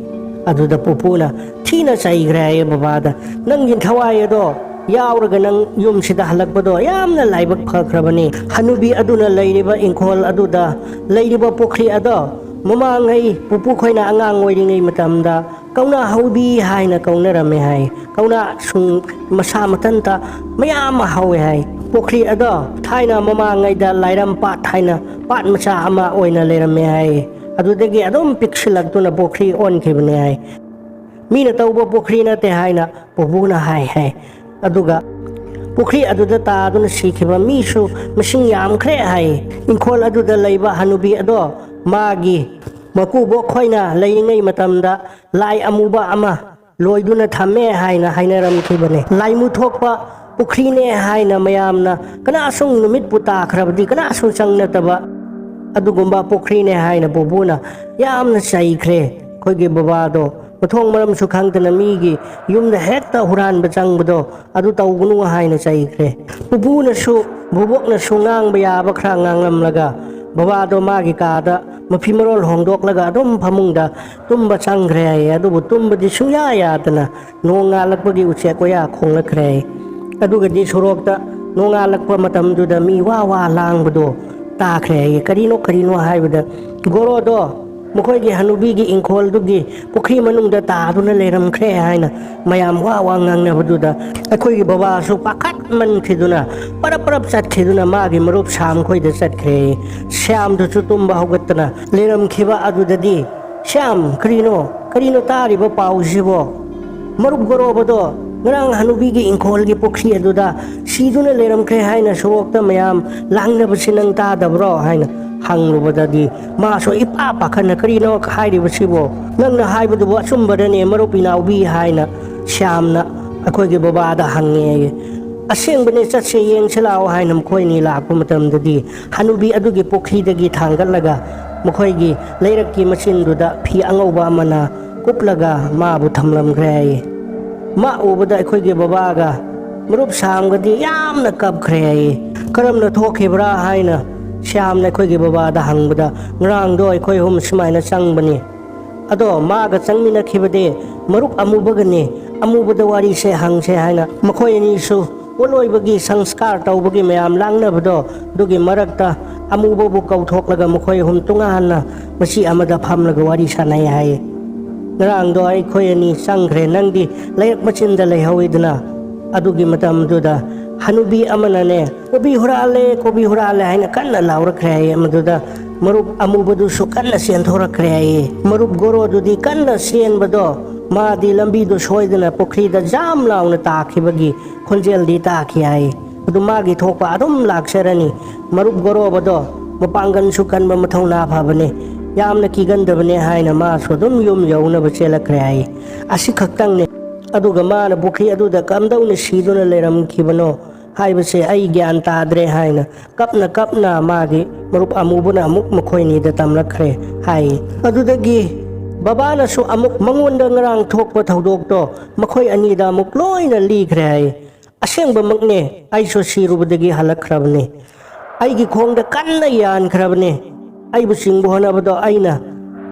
ꯑꯗꯨꯗ ꯄꯨꯄꯨꯅ ꯊꯤꯅ ꯆꯩꯈ꯭ꯔꯦ ꯍꯥꯏꯌꯦ ꯕꯕꯥꯗ, "ꯅꯪꯒꯤ ꯊꯋꯥꯏ ꯑꯗꯣ ꯌꯥꯎꯔꯒ ꯅꯪ ꯌꯨꯝꯁꯤꯗ ꯍꯜꯂꯛꯄꯗꯣ ꯌꯥꯝꯅ ꯂꯥꯏꯕꯛ ꯐꯈ꯭ꯔꯕꯅꯤ꯫ ꯍꯅꯨꯕꯤ ꯑꯗꯨꯅ ꯂꯩꯔꯤꯕ ꯏꯪꯈꯣꯜ ꯑꯗꯨꯗ ꯂꯩꯔꯤꯕ ꯄꯨꯈ꯭ꯔꯤ ꯑꯗꯣ ꯃꯃꯥꯡꯉꯩ ꯄꯨꯄꯨ ꯈꯣꯏꯅ ꯑꯉꯥꯡ ꯑꯣꯏꯔꯤꯉꯩ ꯃꯇꯝꯗ ꯀꯧꯅꯥ ꯍꯧꯕꯤ ꯍꯥꯏꯅ ꯀꯧꯅꯔꯝꯃꯦ ꯍꯥꯏ꯫ ꯀꯧꯅꯥ ꯁꯨꯡ ꯃꯁꯥ ꯃꯊꯟꯇ ꯃꯌꯥꯝ ꯑꯃ ꯍꯧꯋꯦ ꯍꯥꯏ꯫ ꯄꯨꯈ꯭ꯔꯤ ꯑꯗꯣ ꯊꯥꯏꯅ ꯃꯃꯥꯡꯉꯩꯗ ꯂꯥꯏꯔꯝ ꯄꯥꯠ ꯍꯥꯏꯅ ꯄꯥꯠ ꯃꯆꯥ ꯑꯃ ꯑꯣꯏꯅ ꯂꯩꯔꯝꯃꯦ ꯍꯥꯏ꯫ ꯑꯗꯨꯗꯒꯤ ꯑꯗꯨꯝ ꯄꯤꯛꯁꯤꯜꯂꯛꯇꯨꯅ ꯄꯨꯈ꯭ꯔꯤ ꯑꯣꯟꯈꯤꯕꯅꯦ ꯍꯥꯏ꯫ ꯃꯤꯅ ꯇꯧꯕ ꯄꯨꯈ꯭ꯔꯤ ꯅꯠꯇꯦ ꯍꯥꯏꯅ ꯄꯨꯄꯨꯅ ꯍꯥꯏ ꯍꯥꯏ꯫ ꯑꯗꯨꯒ ꯄꯨꯈ꯭ꯔꯤ ꯑꯗꯨꯗ ꯇꯥꯗꯨꯅ ꯁꯤꯈꯤꯕ ꯃꯤꯁꯨ ꯃꯁꯤꯡ ꯌꯥꯝꯈ꯭ꯔꯦ ꯍꯥꯏ꯫ ꯏꯪꯈꯣꯜ ꯑꯗꯨꯗ ꯂꯩꯕ ꯍꯅꯨꯕꯤ ꯑꯗꯣ ꯃꯥꯒꯤ ꯃꯀꯨꯕꯣꯛ ꯈꯣꯏꯅ ꯂꯩꯔꯤꯉꯩ ꯃꯇꯝꯗ ꯂꯥꯏ ꯑꯃꯨꯕ ꯑꯃ ꯂꯣꯏꯗꯨꯅ ꯊꯝꯃꯦ ꯍꯥꯏꯅ ꯍꯥꯏꯅꯔꯝꯈꯤꯕꯅꯦ꯫ ꯂꯥꯏꯃꯨ ꯊꯣꯛꯄ ꯄꯨꯈ꯭ꯔꯤꯅꯦ ꯍꯥꯏꯅ ꯃꯌꯥꯝꯅ ꯀꯅꯥꯁꯨ ꯅꯨꯃꯤꯠꯄꯨ ꯇꯥꯈ꯭ꯔꯕꯗꯤ ꯀꯅꯥꯁꯨ ꯆꯪꯅꯗꯕ ꯑꯗꯨꯒꯨꯝꯕ ꯄꯨꯈ꯭ꯔꯤꯅꯦ ꯍꯥꯏꯅ ꯄꯨꯄꯨꯅ ꯌꯥꯝꯅ ꯆꯩꯈ꯭ꯔꯦ꯫ ꯑꯩꯈꯣꯏꯒꯤ ꯕꯕꯥꯗꯣ ꯃꯊꯣꯡ ꯃꯔꯝꯁꯨ ꯈꯪꯗꯅ ꯃꯤꯒꯤ ꯌꯨꯝꯗ ꯍꯦꯛꯇ ꯍꯨꯔꯥꯟꯕ ꯆꯪꯕꯗꯣ ꯑꯗꯨ ꯇꯧꯒꯅꯨ ꯍꯥꯏꯅ ꯆꯩꯈ꯭ꯔꯦ꯫ ꯄꯨꯄꯨꯅꯁꯨ ꯕꯨꯕꯣꯛꯅꯁꯨ ꯉꯥꯡꯕ ꯌꯥꯕ ꯈꯔ ꯉꯥꯡꯂꯝꯂꯒ ꯕꯕꯥꯗꯣ ꯃꯥꯒꯤ ꯀꯥꯗ ꯃꯐꯤ ꯃꯔꯣꯜ ꯍꯣꯡꯗꯣꯛꯂꯒ ꯑꯗꯨꯝ ꯐꯃꯨꯡꯗ ꯇꯨꯝꯕ ꯆꯪꯈ꯭ꯔꯦ ꯍꯥꯏꯌꯦ꯫ ꯑꯗꯨꯕꯨ ꯇꯨꯝꯕꯗꯤ ꯁꯨꯡꯌꯥ ꯌꯥꯗꯅ ꯅꯣꯡꯉꯥꯜꯂꯛꯄꯒꯤ ꯎꯆꯦꯛ ꯋꯥꯌꯥ ꯈꯣꯡꯂꯛꯈ꯭ꯔꯦ ꯍꯥꯏꯌꯦ꯫ ꯑꯗꯨꯒꯗꯤ ꯁꯣꯔꯣꯛꯇ ꯅꯣꯡꯉꯥꯜꯂꯛꯄ ꯃꯇꯝꯗꯨꯗ ꯃꯤ ꯋꯥ ꯋꯥ ꯂꯥꯡꯕꯗꯣ ꯇꯥꯈ꯭ꯔꯦ ꯍꯥꯏꯌꯦ꯫ ꯀꯔꯤꯅꯣ ꯀꯔꯤꯅꯣ ꯍꯥꯏꯕꯗ ꯒꯣꯔꯣꯗꯣ ꯃꯈꯣꯏꯒꯤ ꯍꯅꯨꯕꯤꯒꯤ ꯏꯪꯈꯣꯜꯗꯨꯒꯤ ꯄꯨꯈ꯭ꯔꯤ ꯃꯅꯨꯡꯗ ꯇꯥꯗꯨꯅ ꯂꯩꯔꯝꯈ꯭ꯔꯦ ꯍꯥꯏꯅ ꯃꯌꯥꯝ ꯋꯥ ꯋꯥ ꯉꯥꯡꯅꯕꯗꯨꯗ ꯑꯩꯈꯣꯏꯒꯤ ꯕꯕꯥꯁꯨ ꯄꯥꯈꯠꯃꯟꯈꯤꯗꯨꯅ ꯄꯔꯞ ꯄꯔꯞ ꯆꯠꯈꯤꯗꯨꯅ ꯃꯥꯒꯤ ꯃꯔꯨꯞ ꯁ꯭ꯌꯥꯝ ꯈꯣꯏꯗ ꯆꯠꯈ꯭ꯔꯦ꯫ ꯁ꯭ꯌꯥꯝꯗꯨꯁꯨ ꯇꯨꯝꯕ ꯍꯧꯒꯠꯇꯅ ꯂꯩꯔꯝꯈꯤꯕ ꯑꯗꯨꯗꯗꯤ, "ꯁ꯭ꯌꯥꯝ, ꯀꯔꯤꯅꯣ? ꯀꯔꯤꯅꯣ ꯇꯥꯔꯤꯕ ꯄꯥꯎꯁꯤꯕꯣ? ꯃꯔꯨꯞ ꯒꯣꯔꯣꯕꯗꯣ ꯉꯔꯥꯡ ꯍꯅꯨꯕꯤꯒꯤ ꯏꯪꯈꯣꯜꯒꯤ ꯄꯨꯈ꯭ꯔꯤ ꯑꯗꯨꯗ ꯁꯤꯗꯨꯅ ꯂꯩꯔꯝꯈ꯭ꯔꯦ ꯍꯥꯏꯅ ꯁꯣꯔꯣꯛꯇ ꯃꯌꯥꯝ ꯂꯥꯡꯅꯕꯁꯤ ꯅꯪ ꯇꯥꯗꯕ꯭ꯔꯣ?" ꯍꯥꯏꯅ ꯍꯪꯂꯨꯕꯗꯗꯤ ꯃꯥꯁꯨ ꯏꯄꯥ ꯄꯥꯈꯠꯅ, "ꯀꯔꯤꯅꯣ ꯍꯥꯏꯔꯤꯕꯁꯤꯕꯣ? ꯅꯪꯅ ꯍꯥꯏꯕꯗꯨꯕꯨ ꯑꯆꯨꯝꯕꯔꯅꯦ, ꯃꯔꯨꯞ ꯏꯅꯥꯎꯕꯤ?" ꯍꯥꯏꯅ ꯁ꯭ꯌꯥꯝꯅ ꯑꯩꯈꯣꯏꯒꯤ ꯕꯕꯥꯗ ꯍꯪꯉꯦ꯫ "ꯑꯁꯦꯡꯕꯅꯦ, ꯆꯠꯁꯦ, ꯌꯦꯡꯁꯤ ꯂꯥꯛꯑꯣ" ꯍꯥꯏꯅ ꯃꯈꯣꯏ ꯑꯅꯤ ꯂꯥꯛꯄ ꯃꯇꯝꯗꯗꯤ ꯍꯅꯨꯕꯤ ꯑꯗꯨꯒꯤ ꯄꯨꯈ꯭ꯔꯤꯗꯒꯤ ꯊꯥꯡꯒꯠꯂꯒ ꯃꯈꯣꯏꯒꯤ ꯂꯩꯔꯛꯀꯤ ꯃꯆꯤꯟꯗꯨꯗ ꯐꯤ ꯑꯉꯧꯕ ꯑꯃꯅ ꯀꯨꯞꯂꯒ ꯃꯥꯕꯨ ꯊꯝꯂꯝꯈ꯭ꯔꯦ ꯍꯥꯏꯌꯦ꯫ ꯃꯥ ꯎꯕꯗ ꯑꯩꯈꯣꯏꯒꯤ ꯕꯕꯥꯒ ꯃꯔꯨꯞ ꯁ꯭ꯌꯥꯝꯒꯗꯤ ꯌꯥꯝꯅ ꯀꯞꯈ꯭ꯔꯦ ꯍꯥꯏꯌꯦ꯫ "ꯀꯔꯝꯅ ꯊꯣꯛꯈꯤꯕ꯭ꯔꯥ?" ꯍꯥꯏꯅ ꯁ꯭ꯌꯥꯝꯅ ꯑꯩꯈꯣꯏꯒꯤ ꯕꯕꯥꯗ ꯍꯪꯕꯗ, "ꯉꯔꯥꯡꯗꯣ ꯑꯩꯈꯣꯏ ꯑꯍꯨꯝ ꯁꯨꯃꯥꯏꯅ ꯆꯪꯕꯅꯤ꯫ ꯑꯗꯣ ꯃꯥꯒ ꯆꯪꯃꯤꯟꯅꯈꯤꯕꯗꯤ ꯃꯔꯨꯞ ꯑꯃꯨꯕꯒꯅꯤ꯫ ꯑꯃꯨꯕꯗ ꯋꯥꯔꯤꯁꯦ ꯍꯪꯁꯦ" ꯍꯥꯏꯅ ꯃꯈꯣꯏ ꯑꯅꯤꯁꯨ ꯄꯣꯠꯂꯣꯏꯕꯒꯤ ꯁꯪꯁꯀꯥꯔ ꯇꯧꯕꯒꯤ ꯃꯌꯥꯝ ꯂꯥꯡꯅꯕꯗꯣ, ꯑꯗꯨꯒꯤ ꯃꯔꯛꯇ ꯑꯃꯨꯕꯕꯨ ꯀꯧꯊꯣꯛꯂꯒ ꯃꯈꯣꯏ ꯑꯍꯨꯝ ꯇꯣꯉꯥꯟꯅ ꯃꯆꯤ ꯑꯃꯗ ꯐꯝꯂꯒ ꯋꯥꯔꯤ ꯁꯥꯟꯅꯩ ꯍꯥꯏꯌꯦ꯫ "ꯉꯔꯥꯡꯗꯣ ꯑꯩꯈꯣꯏ ꯑꯅꯤ ꯆꯪꯈ꯭ꯔꯦ, ꯅꯪꯗꯤ ꯂꯩꯔꯛ ꯃꯆꯤꯟꯗ ꯂꯩꯍꯧꯋꯤꯗꯅ꯫ ꯑꯗꯨꯒꯤ ꯃꯇꯝꯗꯨꯗ ꯍꯅꯨꯕꯤ ꯑꯃꯅꯅꯦ, 'ꯀꯣꯕꯤ ꯍꯨꯔꯥꯜꯂꯦ, ꯀꯣꯕꯤ ꯍꯨꯔꯥꯜꯂꯦ' ꯍꯥꯏꯅ ꯀꯟꯅ ꯂꯥꯎꯔꯛꯈ꯭ꯔꯦ ꯍꯥꯏꯌꯦ꯫ ꯃꯗꯨꯗ ꯃꯔꯨꯞ ꯑꯃꯨꯕꯗꯨꯁꯨ ꯀꯟꯅ ꯆꯦꯟꯊꯣꯔꯛꯈ꯭ꯔꯦ ꯍꯥꯏꯌꯦ꯫ ꯃꯔꯨꯞ ꯒꯣꯔꯣꯗꯨꯗꯤ ꯀꯟꯅ ꯆꯦꯟꯕꯗꯣ ꯃꯥꯗꯤ ꯂꯝꯕꯤꯗꯣ ꯁꯣꯏꯗꯅ ꯄꯨꯈ꯭ꯔꯤꯗ ꯖꯥꯝ ꯂꯥꯎꯅ ꯇꯥꯈꯤꯕꯒꯤ ꯈꯣꯟꯖꯦꯜꯗꯤ ꯇꯥꯈꯤ ꯍꯥꯏ꯫ ꯑꯗꯨ ꯃꯥꯒꯤ ꯊꯣꯛꯄ ꯑꯗꯨꯝ ꯂꯥꯛꯆꯔꯅꯤ꯫ ꯃꯔꯨꯞ ꯒꯣꯔꯣꯕꯗꯣ ꯃꯄꯥꯡꯒꯜꯁꯨ ꯀꯟꯕ, ꯃꯊꯧꯅꯥ ꯐꯕꯅꯦ, ꯌꯥꯝꯅ ꯀꯤꯒꯟꯗꯕꯅꯦ" ꯍꯥꯏꯅ ꯃꯥꯁꯨ ꯑꯗꯨꯝ ꯌꯨꯝ ꯌꯧꯅꯕ ꯆꯦꯜꯂꯛꯈ꯭ꯔꯦ ꯍꯥꯏ꯫ ꯑꯁꯤꯈꯛꯇꯪꯅꯦ꯫ ꯑꯗꯨꯒ ꯃꯥꯅ ꯄꯨꯈ꯭ꯔꯤ ꯑꯗꯨꯗ ꯀꯝꯗꯧꯅ ꯁꯤꯗꯨꯅ ꯂꯩꯔꯝꯈꯤꯕꯅꯣ ꯍꯥꯏꯕꯁꯦ ꯑꯩ ꯒ꯭ꯌꯥꯟ ꯇꯥꯗ꯭ꯔꯦ" ꯍꯥꯏꯅ ꯀꯞꯅ ꯀꯞꯅ ꯃꯥꯒꯤ ꯃꯔꯨꯞ ꯑꯃꯨꯕꯅ ꯑꯃꯨꯛ ꯃꯈꯣꯏꯅꯤꯗ ꯇꯝꯂꯛꯈ꯭ꯔꯦ ꯍꯥꯏ꯫ ꯑꯗꯨꯗꯒꯤ ꯕꯕꯥꯅꯁꯨ ꯑꯃꯨꯛ ꯃꯉꯣꯟꯗ ꯉꯔꯥꯡ ꯊꯣꯛꯄ ꯊꯧꯗꯣꯛꯇꯣ ꯃꯈꯣꯏ ꯑꯅꯤꯗ ꯑꯃꯨꯛ ꯂꯣꯏꯅ ꯂꯤꯈ꯭ꯔꯦ ꯍꯥꯏ꯫ "ꯑꯁꯦꯡꯕꯃꯛꯅꯦ, ꯑꯩꯁꯨ ꯁꯤꯔꯨꯕꯗꯒꯤ ꯍꯜꯂꯛꯈ꯭ꯔꯕꯅꯦ꯫ ꯑꯩꯒꯤ ꯈꯣꯡꯗ ꯀꯟꯅ ꯌꯥꯟꯈ꯭ꯔꯕꯅꯦ꯫ ꯑꯩꯕꯨ ꯆꯤꯡꯕ ꯍꯣꯠꯅꯕꯗꯣ ꯑꯩꯅ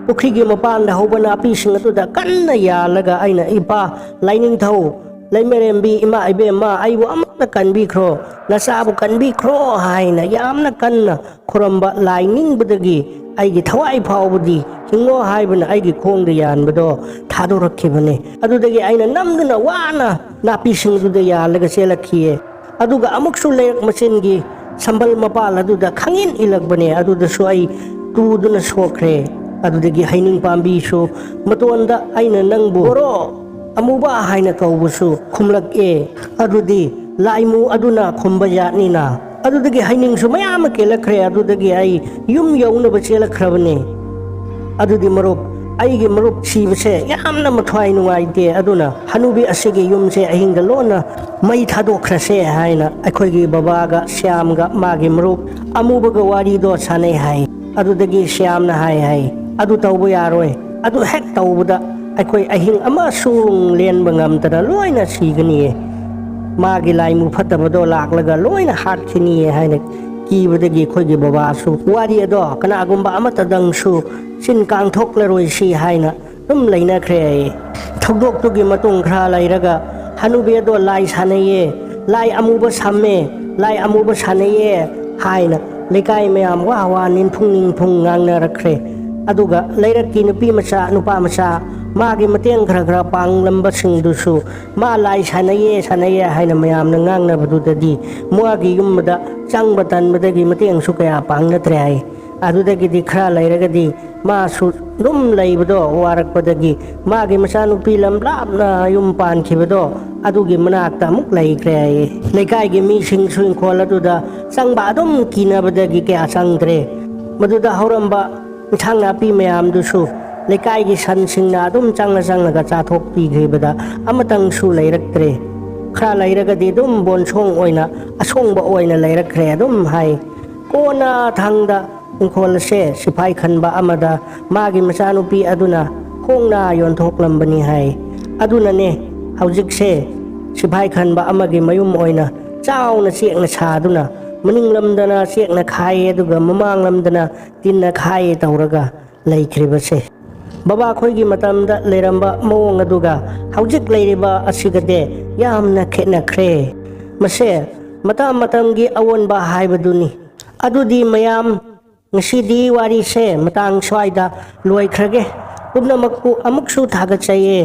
ꯄꯨꯈ꯭ꯔꯤꯒꯤ ꯃꯄꯥꯟꯗ ꯍꯧꯕ ꯅꯥꯄꯤꯁꯤꯡ ꯑꯗꯨꯗ ꯀꯟꯅ ꯌꯥꯜꯂꯒ ꯑꯩꯅ, 'ꯏꯄꯥ ꯂꯥꯏꯅꯤꯡꯊꯧ, ꯂꯩꯃꯔꯦꯝꯕꯤ, ꯏꯃꯥ ꯏꯕꯦꯝꯃ, ꯑꯩꯕꯨ ꯑꯃꯨꯛꯇ ꯀꯟꯕꯤꯈ꯭ꯔꯣ, ꯅꯆꯥꯕꯨ ꯀꯟꯕꯤꯈ꯭ꯔꯣ' ꯍꯥꯏꯅ ꯌꯥꯝꯅ ꯀꯟꯅ ꯈꯨꯔꯝꯕ ꯂꯥꯏ ꯅꯤꯡꯕꯗꯒꯤ ꯑꯩꯒꯤ ꯊꯋꯥꯏ ꯐꯥꯎꯕꯗꯤ ꯍꯤꯡꯉꯣ ꯍꯥꯏꯕꯅ ꯑꯩꯒꯤ ꯈꯣꯡꯗ ꯌꯥꯟꯕꯗꯣ ꯊꯥꯗꯣꯔꯛꯈꯤꯕꯅꯦ꯫ ꯑꯗꯨꯗꯒꯤ ꯑꯩꯅ ꯅꯝꯗꯨꯅ ꯋꯥꯅ ꯅꯥꯄꯤꯁꯤꯡꯗꯨꯗ ꯌꯥꯜꯂꯒ ꯆꯦꯜꯂꯛꯈꯤꯌꯦ꯫ ꯑꯗꯨꯒ ꯑꯃꯨꯛꯁꯨ ꯂꯩꯔꯛ ꯃꯆꯤꯟꯒꯤ ꯁꯝꯕꯜ ꯃꯄꯥꯜ ꯑꯗꯨꯗ ꯈꯪꯏꯟ ꯏꯜꯂꯛꯄꯅꯦ꯫ ꯑꯗꯨꯗꯁꯨ ꯑꯩ ꯇꯨꯗꯨꯅ ꯁꯣꯛꯈ꯭ꯔꯦ꯫ ꯑꯗꯨꯗꯒꯤ ꯍꯩꯅꯤꯡ ꯄꯥꯝꯕꯤꯁꯨ ꯃꯇꯣꯟꯗ ꯑꯩꯅ ꯅꯪꯕꯨ ꯕꯣꯔꯣ ꯑꯃꯨꯕ ꯍꯥꯏꯅ ꯀꯧꯕꯁꯨ ꯈꯨꯝꯂꯛꯑꯦ꯫ ꯑꯗꯨꯗꯤ ꯂꯥꯏꯃꯨ ꯑꯗꯨꯅ ꯈꯨꯝꯕ ꯌꯥꯠꯅꯤꯅ꯫ ꯑꯗꯨꯗꯒꯤ ꯍꯩꯅꯤꯡꯁꯨ ꯃꯌꯥꯝ ꯑꯃ ꯀꯦꯜꯂꯛꯈ꯭ꯔꯦ꯫ ꯑꯗꯨꯗꯒꯤ ꯑꯩ ꯌꯨꯝ ꯌꯧꯅꯕ ꯆꯦꯜꯂꯛꯈ꯭ꯔꯕꯅꯦ꯫ ꯑꯗꯨꯗꯤ ꯃꯔꯨꯞ, ꯑꯩꯒꯤ ꯃꯔꯨꯞ ꯁꯤꯕꯁꯦ ꯌꯥꯝꯅ ꯃꯊ꯭ꯋꯥꯏ ꯅꯨꯡꯉꯥꯏꯇꯦ꯫ ꯑꯗꯨꯅ ꯍꯅꯨꯕꯤ ꯑꯁꯤꯒꯤ ꯌꯨꯝꯁꯦ ꯑꯍꯤꯡꯗ ꯂꯣꯟꯅ ꯃꯩ ꯊꯥꯗꯣꯛꯈ꯭ꯔꯁꯦ ꯍꯥꯏꯅ ꯑꯩꯈꯣꯏꯒꯤ ꯕꯕꯥꯒ ꯁ꯭ꯌꯥꯝꯒ ꯃꯥꯒꯤ ꯃꯔꯨꯞ ꯑꯃꯨꯕꯒ ꯋꯥꯔꯤꯗꯣ ꯁꯥꯟꯅꯩ ꯍꯥꯏ꯫ ꯑꯗꯨꯗꯒꯤ ꯁ꯭ꯌꯥꯝꯅ ꯍꯥꯏ ꯍꯥꯏ, "ꯑꯗꯨ ꯇꯧꯕ ꯌꯥꯔꯣꯏ꯫ ꯑꯗꯨ ꯍꯦꯛ ꯇꯧꯕꯗ ꯑꯩꯈꯣꯏ ꯑꯍꯤꯡ ꯑꯃꯁꯨ ꯂꯦꯟꯕ ꯉꯝꯗꯅ ꯂꯣꯏꯅ ꯁꯤꯒꯅꯤꯌꯦ꯫ ꯃꯥꯒꯤ ꯂꯥꯏꯃꯨ ꯐꯠꯇꯕꯗꯣ ꯂꯥꯛꯂꯒ ꯂꯣꯏꯅ ꯍꯥꯠꯈꯤꯅꯤꯌꯦ" ꯍꯥꯏꯅ ꯀꯤꯕꯗꯒꯤ ꯑꯩꯈꯣꯏꯒꯤ ꯕꯕꯥꯁꯨ ꯋꯥꯔꯤ ꯑꯗꯣ ꯀꯅꯥꯒꯨꯝꯕ ꯑꯃꯠꯇꯗꯪꯁꯨ ꯆꯤꯟ ꯀꯥꯡꯊꯣꯛꯂꯔꯣꯏꯁꯤ ꯍꯥꯏꯅ ꯑꯗꯨꯝ ꯂꯩꯅꯈ꯭ꯔꯦ ꯍꯥꯏꯌꯦ꯫ ꯊꯧꯗꯣꯛꯇꯨꯒꯤ ꯃꯇꯨꯡ ꯈꯔ ꯂꯩꯔꯒ ꯍꯅꯨꯕꯤ ꯑꯗꯣ ꯂꯥꯏ ꯁꯥꯟꯅꯩꯌꯦ, ꯂꯥꯏ ꯑꯃꯨꯕ ꯁꯝꯃꯦ, ꯂꯥꯏ ꯑꯃꯨꯕ ꯁꯥꯟꯅꯩꯌꯦ ꯍꯥꯏꯅ ꯂꯩꯀꯥꯏ ꯃꯌꯥꯝ ꯋꯥ ꯋꯥ ꯅꯤꯟꯐꯨꯡ ꯅꯤꯟꯐꯨꯡ ꯉꯥꯡꯅꯔꯛꯈ꯭ꯔꯦ꯫ ꯑꯗꯨꯒ ꯂꯩꯔꯛꯀꯤ ꯅꯨꯄꯤ ꯃꯆꯥ, ꯅꯨꯄꯥ ꯃꯆꯥ, ꯃꯥꯒꯤ ꯃꯇꯦꯡ ꯈꯔ ꯈꯔ ꯄꯥꯡꯂꯝꯕꯁꯤꯡꯗꯨꯁꯨ ꯃꯥ ꯂꯥꯏ ꯁꯥꯟꯅꯩꯌꯦ, ꯁꯥꯟꯅꯩꯌꯦ ꯍꯥꯏꯅ ꯃꯌꯥꯝꯅ ꯉꯥꯡꯅꯕꯗꯨꯗꯗꯤ ꯃꯥꯒꯤ ꯌꯨꯝꯗ ꯆꯪꯕ ꯇꯟꯕꯗꯒꯤ ꯃꯇꯦꯡꯁꯨ ꯀꯌꯥ ꯄꯥꯡꯅꯗ꯭ꯔꯦ ꯍꯥꯏ꯫ ꯑꯗꯨꯗꯒꯤꯗꯤ ꯈꯔ ꯂꯩꯔꯒꯗꯤ ꯃꯥꯁꯨ ꯑꯗꯨꯝ ꯂꯩꯕꯗꯣ ꯋꯥꯔꯛꯄꯗꯒꯤ ꯃꯥꯒꯤ ꯃꯆꯥꯅꯨꯄꯤ ꯂꯝ ꯂꯥꯞꯅ ꯌꯨꯝ ꯄꯥꯟꯈꯤꯕꯗꯣ ꯑꯗꯨꯒꯤ ꯃꯅꯥꯛꯇ ꯑꯃꯨꯛ ꯂꯩꯈ꯭ꯔꯦ ꯍꯥꯏꯌꯦ꯫ ꯂꯩꯀꯥꯏꯒꯤ ꯃꯤꯁꯤꯡꯁꯨ ꯏꯪꯈꯣꯜ ꯑꯗꯨꯗ ꯆꯪꯕ ꯑꯗꯨꯝ ꯀꯤꯅꯕꯗꯒꯤ ꯀꯌꯥ ꯆꯪꯗ꯭ꯔꯦ꯫ ꯃꯗꯨꯗ ꯍꯧꯔꯝꯕ ꯏꯟꯁꯥꯡ ꯅꯥꯄꯤ ꯃꯌꯥꯝꯗꯨꯁꯨ ꯂꯩꯀꯥꯏꯒꯤ ꯁꯟꯁꯤꯡꯅ ꯑꯗꯨꯝ ꯆꯪꯂ ꯆꯪꯂꯒ ꯆꯥꯊꯣꯛꯄꯤꯈꯤꯕꯗ ꯑꯃꯇꯪꯁꯨ ꯂꯩꯔꯛꯇ꯭ꯔꯦ꯫ ꯈꯔ ꯂꯩꯔꯒꯗꯤ ꯑꯗꯨꯝ ꯕꯣꯟꯁꯣꯡ ꯑꯣꯏꯅ, ꯑꯁꯣꯡꯕ ꯑꯣꯏꯅ ꯂꯩꯔꯛꯈ꯭ꯔꯦ ꯑꯗꯨꯝ ꯍꯥꯏ꯫ ꯀꯣꯟꯅ ꯊꯪꯗ ꯏꯪꯈꯣꯜ ꯑꯁꯦ ꯁꯤꯐꯥꯏ ꯈꯟꯕ ꯑꯃꯗ ꯃꯥꯒꯤ ꯃꯆꯥꯅꯨꯄꯤ ꯑꯗꯨꯅ ꯍꯣꯡꯅ ꯌꯣꯟꯊꯣꯛꯂꯝꯕꯅꯤ ꯍꯥꯏ꯫ ꯑꯗꯨꯅꯅꯦ ꯍꯧꯖꯤꯛꯁꯦ ꯁꯤꯐꯥꯏ ꯈꯟꯕ ꯑꯃꯒꯤ ꯃꯌꯨꯝ ꯑꯣꯏꯅ ꯆꯥꯎꯅ ꯆꯦꯛꯅ ꯁꯥꯗꯨꯅ, ꯃꯅꯤꯡ ꯂꯝꯗꯅ ꯆꯦꯛꯅ ꯈꯥꯏ, ꯑꯗꯨꯒ ꯃꯃꯥꯡ ꯂꯝꯗꯅ ꯇꯤꯟꯅ ꯈꯥꯏ ꯇꯧꯔꯒ ꯂꯩꯈ꯭ꯔꯤꯕꯁꯦ꯫ ꯕꯕꯥ ꯑꯩꯈꯣꯏꯒꯤ ꯃꯇꯝꯗ ꯂꯩꯔꯝꯕ ꯃꯑꯣꯡ ꯑꯗꯨꯒ ꯍꯧꯖꯤꯛ ꯂꯩꯔꯤꯕ ꯑꯁꯤꯒꯗꯤ ꯌꯥꯝꯅ ꯈꯦꯠꯅꯈ꯭ꯔꯦ꯫ ꯃꯁꯦ ꯃꯇꯝ ꯃꯇꯝꯒꯤ ꯑꯑꯣꯟꯕ ꯍꯥꯏꯕꯗꯨꯅꯤ꯫ ꯑꯗꯨꯗꯤ ꯃꯌꯥꯝ, ꯉꯁꯤꯗꯤ ꯋꯥꯔꯤꯁꯦ ꯃꯇꯥꯡ ꯁ꯭ꯋꯥꯏꯗ ꯂꯣꯏꯈ꯭ꯔꯒꯦ꯫ ꯄꯨꯝꯅꯃꯛꯄꯨ ꯑꯃꯨꯛꯁꯨ ꯊꯥꯒꯠꯆꯩꯌꯦ꯫